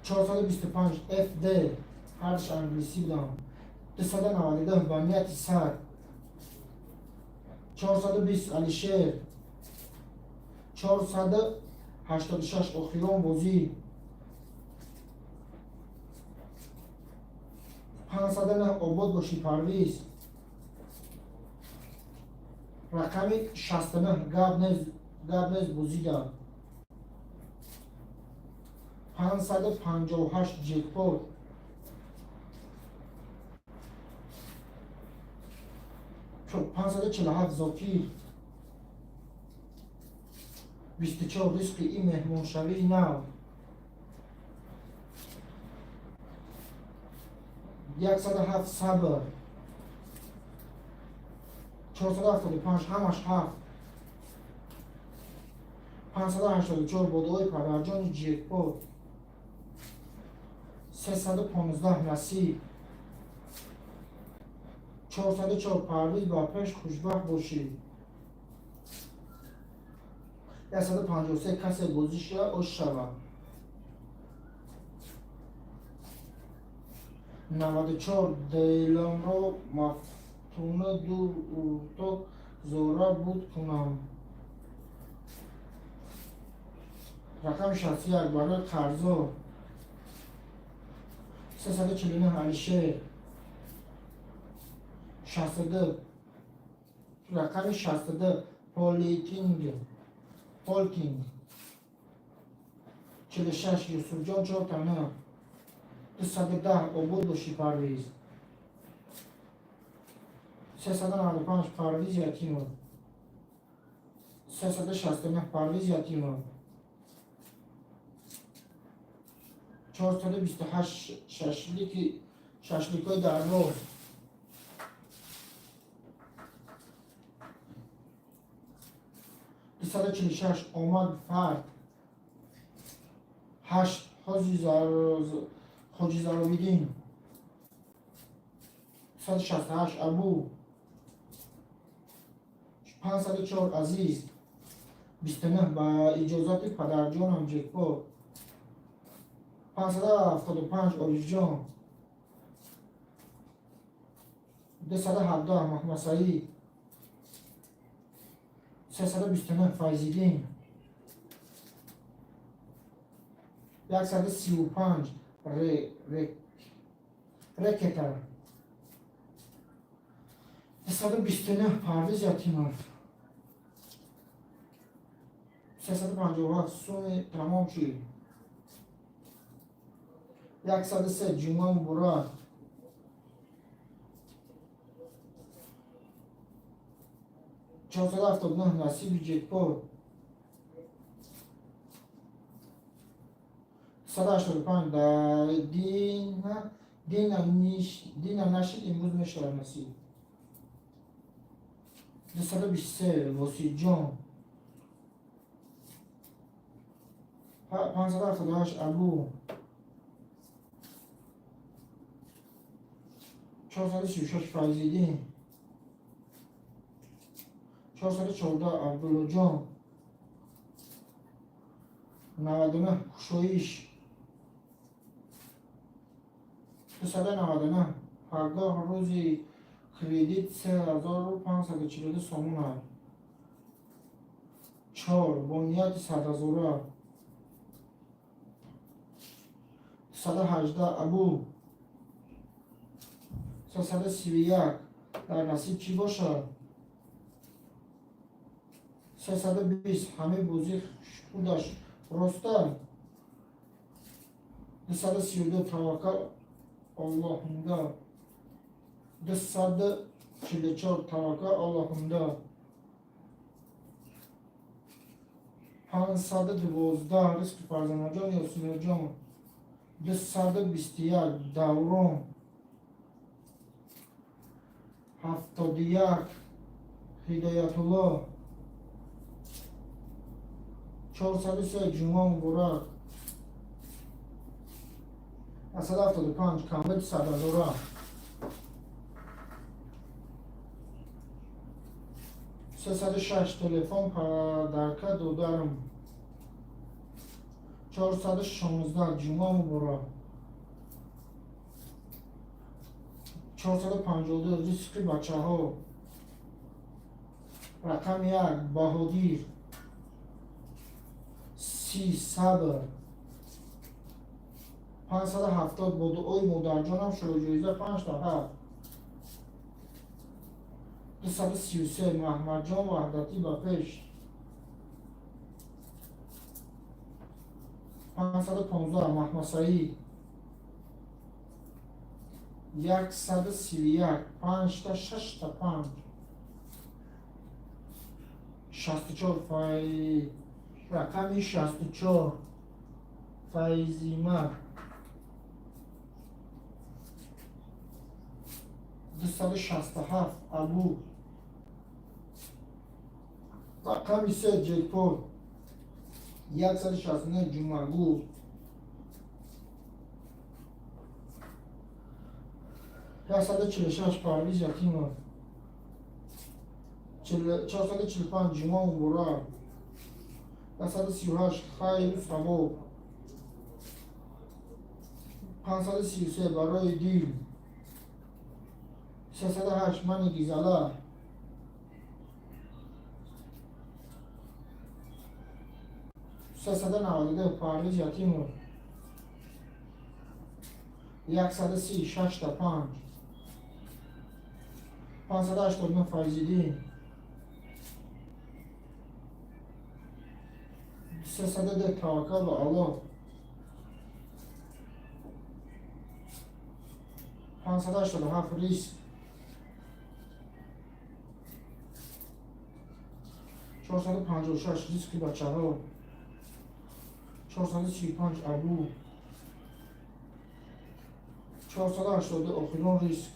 425 ФД, ҳардаш англисӣ будам, 292 ба нияти саг, 420 Алишер, 486 охирон бозӣ, 509 обод бошӣ Парвиз, рақами 69 гап нез бозида, 558 Ҷекпот, 547 Зокир, 24 Ризқи ин меҳмоншавии нав, 107 Сабр, 475 ҳамаш 7, 584 бо дуои падарҷони Ҷекпот, 315 Насиб, 404 Парвиз ба пеш хушбахт бошӣ, 153 касе бозӣ шава ош шава, 94 Дейлонро мафтуна ду уртоқ зора буд кунам, рақами 61 барои қарзо, 349 Алишер, 62 рақами 62 Политинг Полкинг, 46 Юсуфҷон 4 тана, 210 обод бошӣ Парвиз, 395 Парвиз Ятимов, 369 Парвиз Ятимов, 428 шашлики шашликҳои дарвоз, 246 омад фард, 8 Ҳоҷи Заробиддин, 168 Абу, 504 Азиз, 29 ба иҷозати падарҷонам Ҷекпот, 575 Орифҷон, 217 Маҳмадсаид, 329 Файзиддин, 135 Рекета, 229 Парвиз Ятимов. 357 суми тамом шуд. 103 ҷумъа муборак. 479 насиби ҷекпот. 185 дина нашид, имрӯз мешавад насиб. 223 Восиҷон. 578 Абу. 436 Файзиддин. 414 Абдуллоҷон. 99 Кушоиш. 299 пагоҳ рӯзи кредит 3542 сомон аст. 4 бо нияти садҳазора. 218 Абу. 331 дар насиб чӣ бошад? 320 ҳамин бозӣ худаш роста. 232 таваккал Аллоҳумда. 244 таваккал Аллоҳумда. 512 ризқи Фарзонаҷон, Ёсиноҷон. 221 Даврон. 71 Ҳидоятулло. 403 ҷумъа муборак. 175 камбети садҳазора. 306 телефон падарка додарам. 416 ҷумъа муборак. 452 ризқи бачаҳо. Рақами 1 Баҳодир. 30 сабр. 570 бо дуои модарҷонам шоҳиҷоиза 5 та 7. 233 Маҳмадҷон Ваҳдатӣ ба пеш. 515 Маҳмадсаид. 131 5 та 6 та 5. 64 фай рақами 64 Файзима. 267 Абу. Рақами 3 ҷекпот. 169 Ҷумъагул. 146 Парвиз Ятимов. 445 ҷумъа муборак. 138 хайру савоб. 533 барои дил. 308 мани гизала. 392 Парвиз Ятимов. 136 та 5. 589 Файзиддин. 302 таваккал ба Аллоҳ. 587 риск. 456 ризқи бачаҳо. 435 Абу. 482 охирон риск.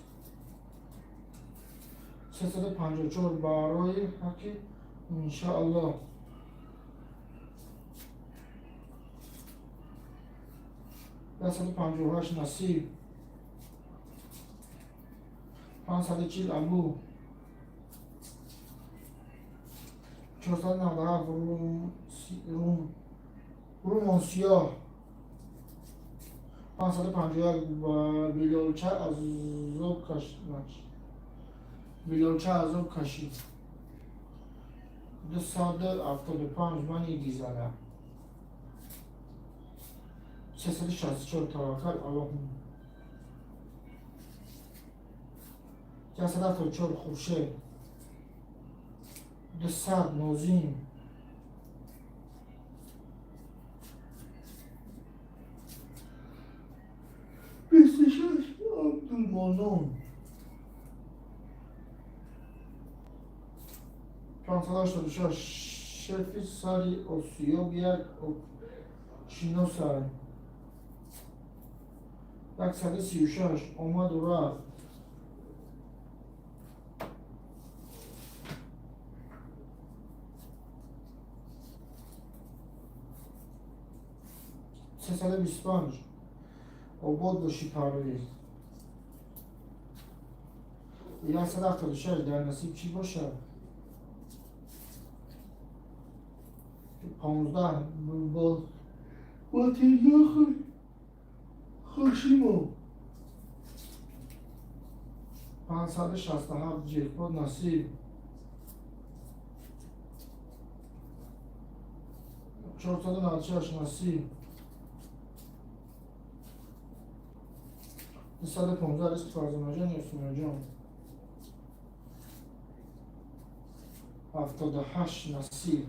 354 барои ҳаққи иншааллоҳ. 158 насиб. 540 Абу. 497 Румонсиёҳ. 551 Билолча азоб кашид. Билолча азоб кашид. 275 мани гизала. 364 таваккал Аллоҳум. 174 Хуршед. 200 Нозим. Бо нун. 586, шефи сари осиёб як шиносай. 136, омаду рафт. 325, обод бошӣ, Парвиз. 176, дар насиб чӣ бошад? 15, Ботирҷон Хошимов. 567, ҷекпот насиб. 496, насиб. 215, ризқи Фарзонаҷон, Ёсинаҷон. 78, насиб.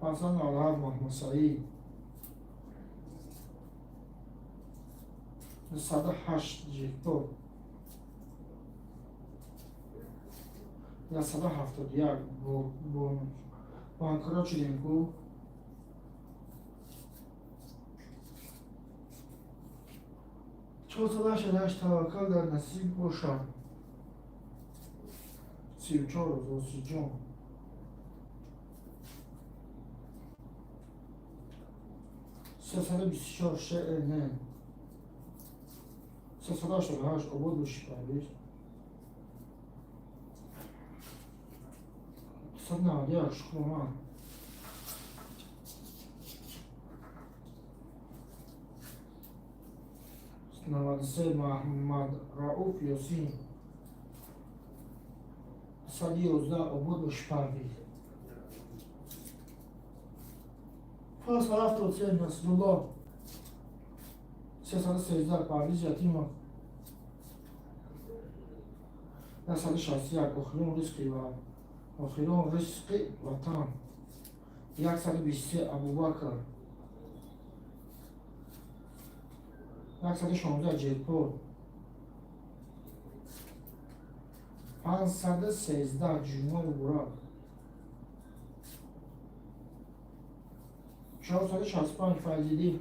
597, Маҳмадсаид. 208, ҷекпот. 171, банкрот шудем ку. 488, Таваккал, дар насиб бошад. 34, Восиҷон. 324, шн. 388, обод бошӣ, Парвиз. 291, Шукроман. 93, Маҳмадраъуф Ёсин. 111, обод бошӣ, Парвиз. 573, Насрулло. 313, Парвиз Ятимов. 161, охирон ризқи ва охирон ризқи ватан. 123, Абубакр. 116, ҷекпот. 513, ҷума муборак. 465, Файзиддин.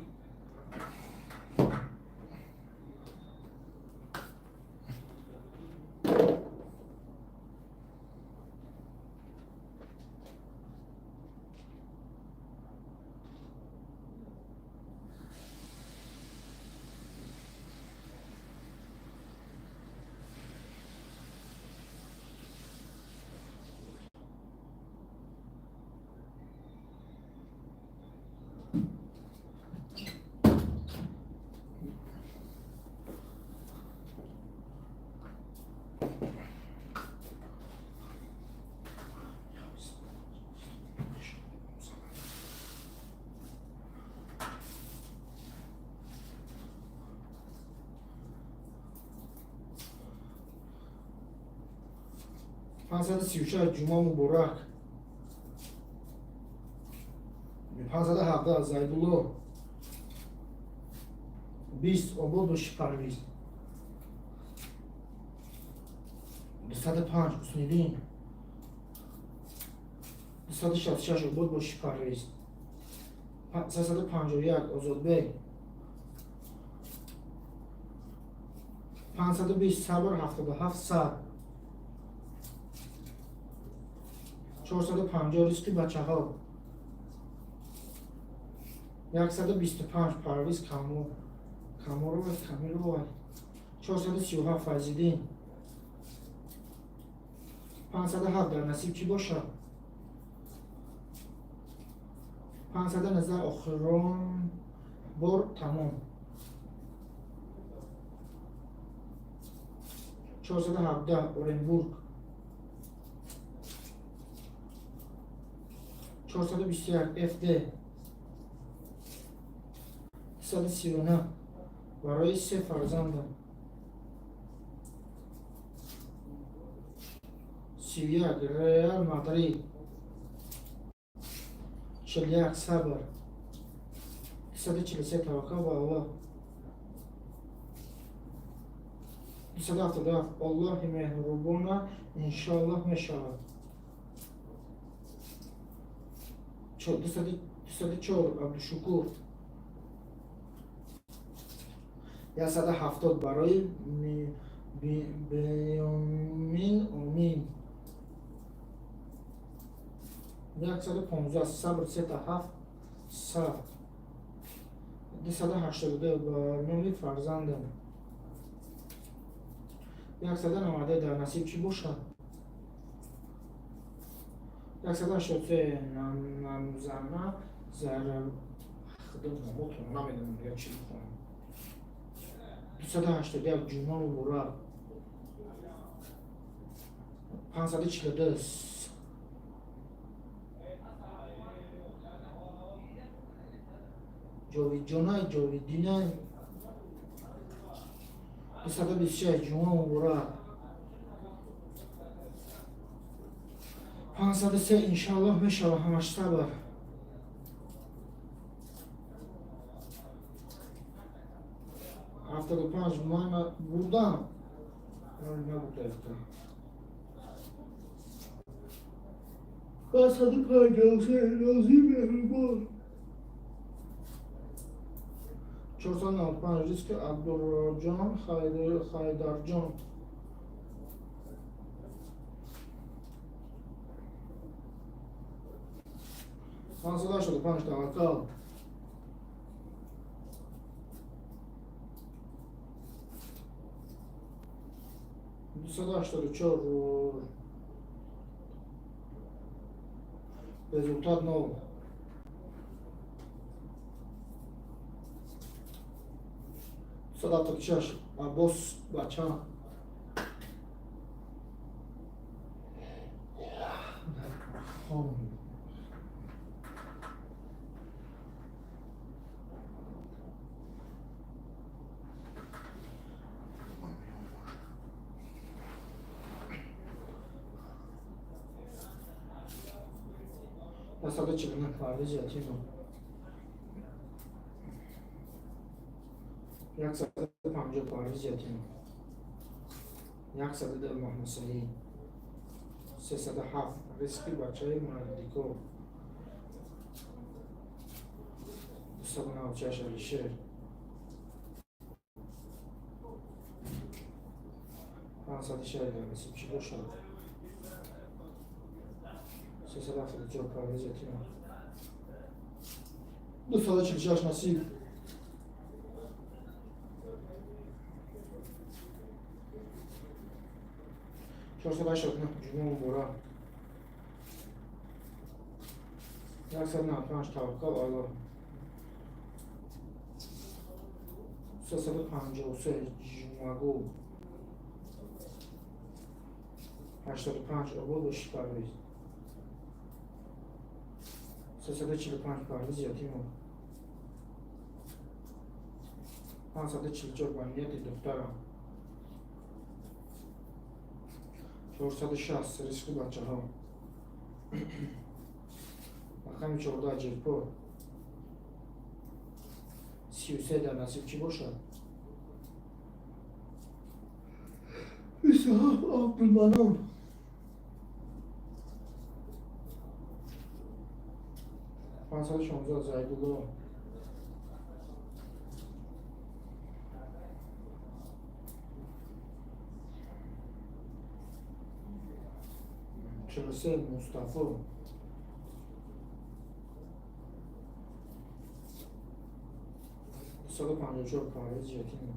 536, ҷума муборак. 517, Зайдулло. 20, обод бошӣ, Парвиз. 205, Ҳусниддин. 266, обод бошӣ, Парвиз. 351, Озодбек. 520, Сабр. 77, сад. 450, ризқи бачаҳо. 125, Парвиз Каморова, Камилова. 437, Файзиддин. 507, дар насиб чӣ бошад? 519, охирон бор тамом. 417, Оренбург. 421, фд. 339, барои се фарзандам. 31, Реал Мадрид. 41, Сабр. 243 таваккал ба Аллоҳ. 277 Аллоҳи меҳрубона, иншоаллоҳ мешавад. 204 Абдушукур. 170 барои Бенёмин Омин. 115 сабр сета ҳафт са. 282 ба номи фарзандам. 190 дар насиб чӣ бошад? 183 намзана зар, худо номотон намедонам дигар чӣ бихонам. 281 ҷумъа муборак. 542 ҷовидҷонай, ҷовиддинай. 226 ҷумъа муборак. 503 иншоаллоҳ мешавад, ҳамаш сабр. 75 ман бурдам, набурда. 553 розӣ меҳрубон. 495 риски Абдурроҷон Хайдарҷон. 585 таваккал. 284 результат нол. 276 Аббос бача. 149 Парвиз Ятимов. 150 Парвиз Ятимов. 102 Маҳмадсаид. 307 Ризқи бачаи мардико. 296 Алишер. 506 дар насиб чӣ бошад? 374 Парвиз Ятимов. 246 насиб. 489 ҷумъа муборак. 195 таваккал Аллоҳ. 353 Ҷумъагул. 85 обод боши Парвиз. 345 Парвиз Ятимов. 544 ба нияти духтарам. 460 ризқи бачаҳо. Рақами 14 ҷекпот. 33 дар насиб чӣ бошад? 27 Абдулманон. 516 Зайдулло. 43 Мустафо. 254 Парвиз Ятимов.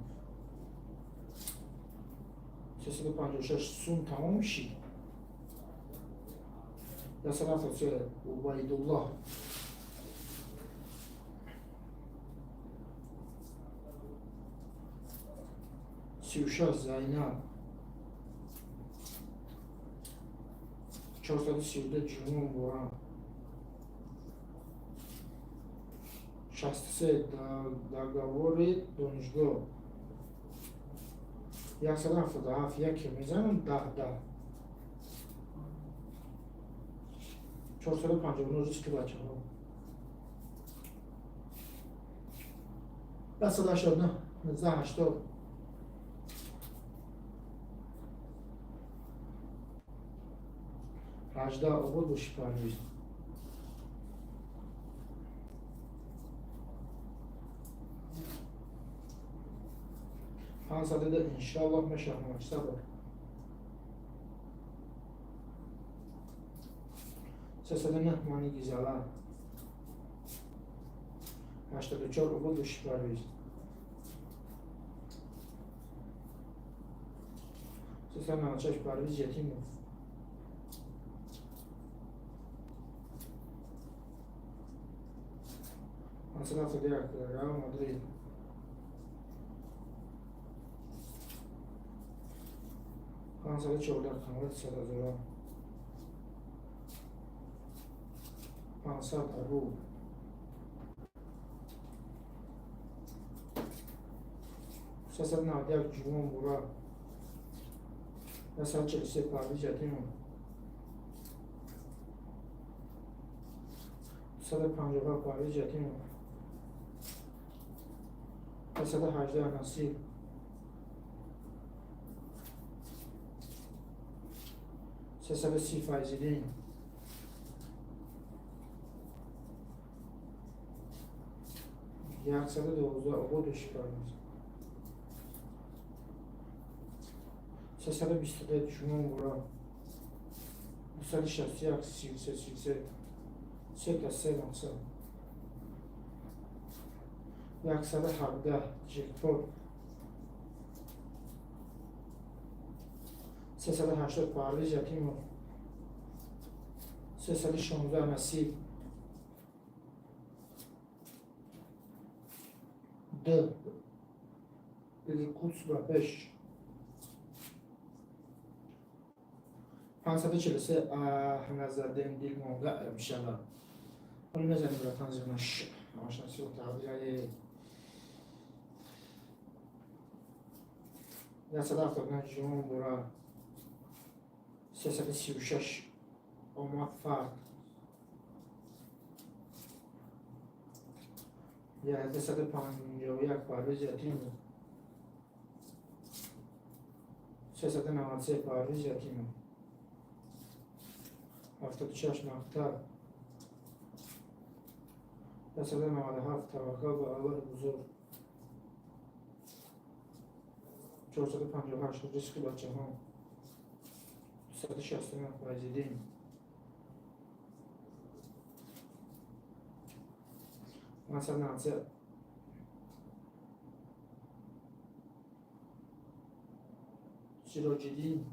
356 сум тамом шид. 173 Убайдуллоҳ. 36 Зайнаб. 432 ҷумъа муборак. 63 договори донишгоҳ. 177 яке мезанам даҳ даҳ. 459 ризқи бачаҳо. 189, 1980. 18, обод боши, Парвиз. 502, иншаллоҳ мешавам, сабр. 309, мани гизала. 84, обод боши, Парвиз. 396, Парвиз Ятимов. 571, Реал Мадрид. 514, Қамрати садҳазора. 500, Абу. 391, Ҷумон Бура. 143, Парвиз Ятимов. 257, Парвиз Ятимов. 118, Насиб. 330, Файзиддин. 112, обод боши, Парвиз. 322, Ҷумон Бура. 261, 33, 33. Сета се мақсад. 117, ҷекпот. 380, Парвиз Ятимов. 316, Насиб. Д. Қудс ба пеш. 543, аҳназадем дилмонда мешавад. Ҳоло мезанем, братан, зиғнаш. Ҳамашнасиҳо таҳдираи. 179, Ҷумон Бура. 336, омад фард. 151, Парвиз Ятимов. 393, Парвиз Ятимов. 76, мактаб. 197, таваккал ба Аллоҳи бузург. 458, ризқи бачаҳо. 269, Файзиддин. 593, Сироҷиддин.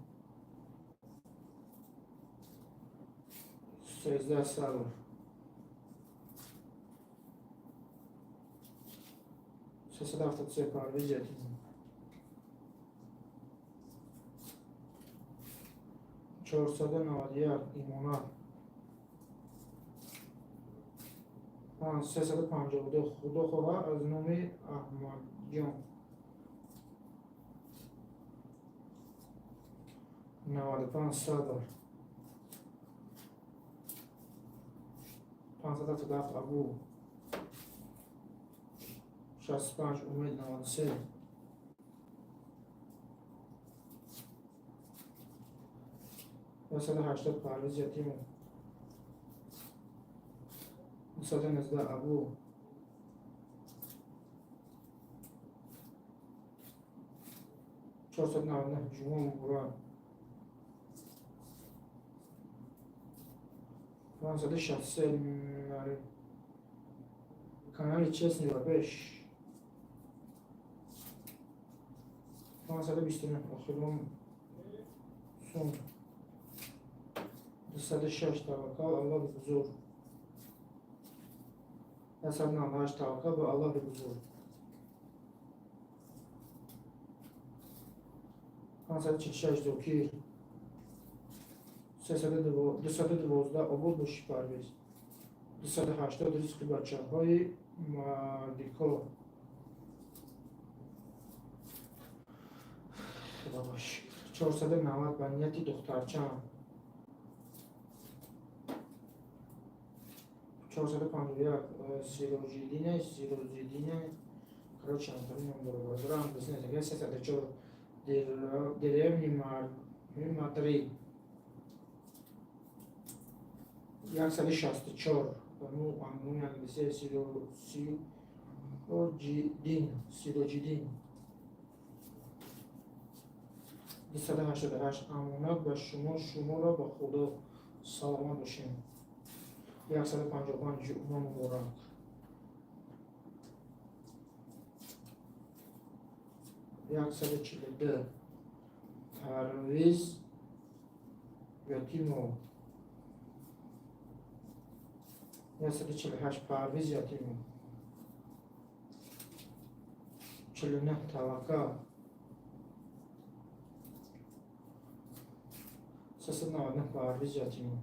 13, сабр. 373, Парвиз Ятимов. 491, Имонат. 352, худо хоҳад аз номи Аҳмадҷон. 95, сабр. 577, Абу. 65, Умед. 93. 180, Парвиз Ятимов. 219, Абу. 499, Ҷумон Бура. 563, канали Честный ба пеш. 529, охирон сум. 206, таваккал Аллоҳи бузург. 198, таваккал ба Аллоҳи бузург. 546, Зокир. 212, обод боши, Парвиз. 280, ризқи бачаҳои мардико. Худо 490, ба нияти духтарчам. 451, Сироҷиддине, Сироҷиддине. Короче, антоним дора, бародаро, англиси незага. 304, деревни Мадрид. 164, ну, ангуми англиси, Сироҷиддин, Сироҷиддин. 288, амонат ба шумо, шуморо ба Худо, саломат бошем. 155, ҷумъа муборак. 142, Парвиз Ятимов. 148, Парвиз Ятимов. 49, Таваккал. 399, Парвиз Ятимов.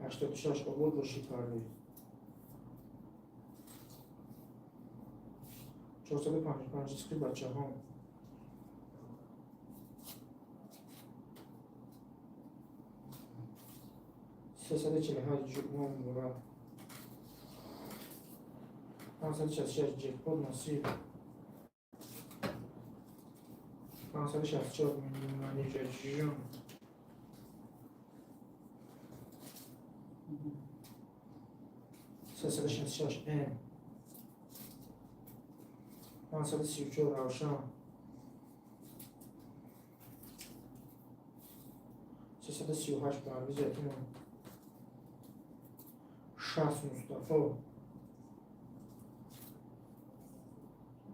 86, обод бошӣ, Парвиз. 455, ризқи бачаҳом. 348, ҷумъа муборак. 566, ҷекпот насиб. 564, Манижаҷон. 366, М. 534, Равшан. 338, Парвиз Ятимов. 60, Мустафо.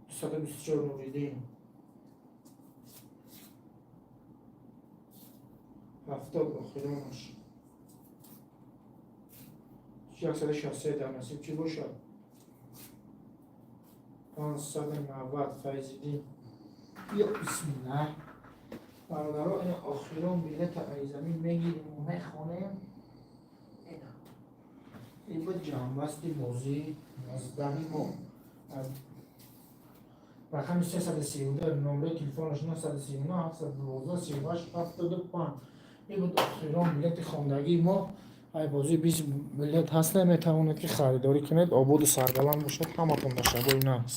224, Нуриддин. 70, охиронаш. 163, дар насиб чӣ бошад? 590, Файзиддин. Ё бисмиллаҳ. Бародаро, ин охирон билета ай замин мегирим, мехонем. Ин буд ҷамъбасти бозии 19-ҳами мо. Рақами 332, номраи телефонаш 939 712 38 75. Ин буд охирон билети хондагии мо. Ай бозӣ 20 билет ҳаст, метавонед, ки харидорӣ кунед. Ободу сарбаланд бошад ҳаматон, ба шабои нағз.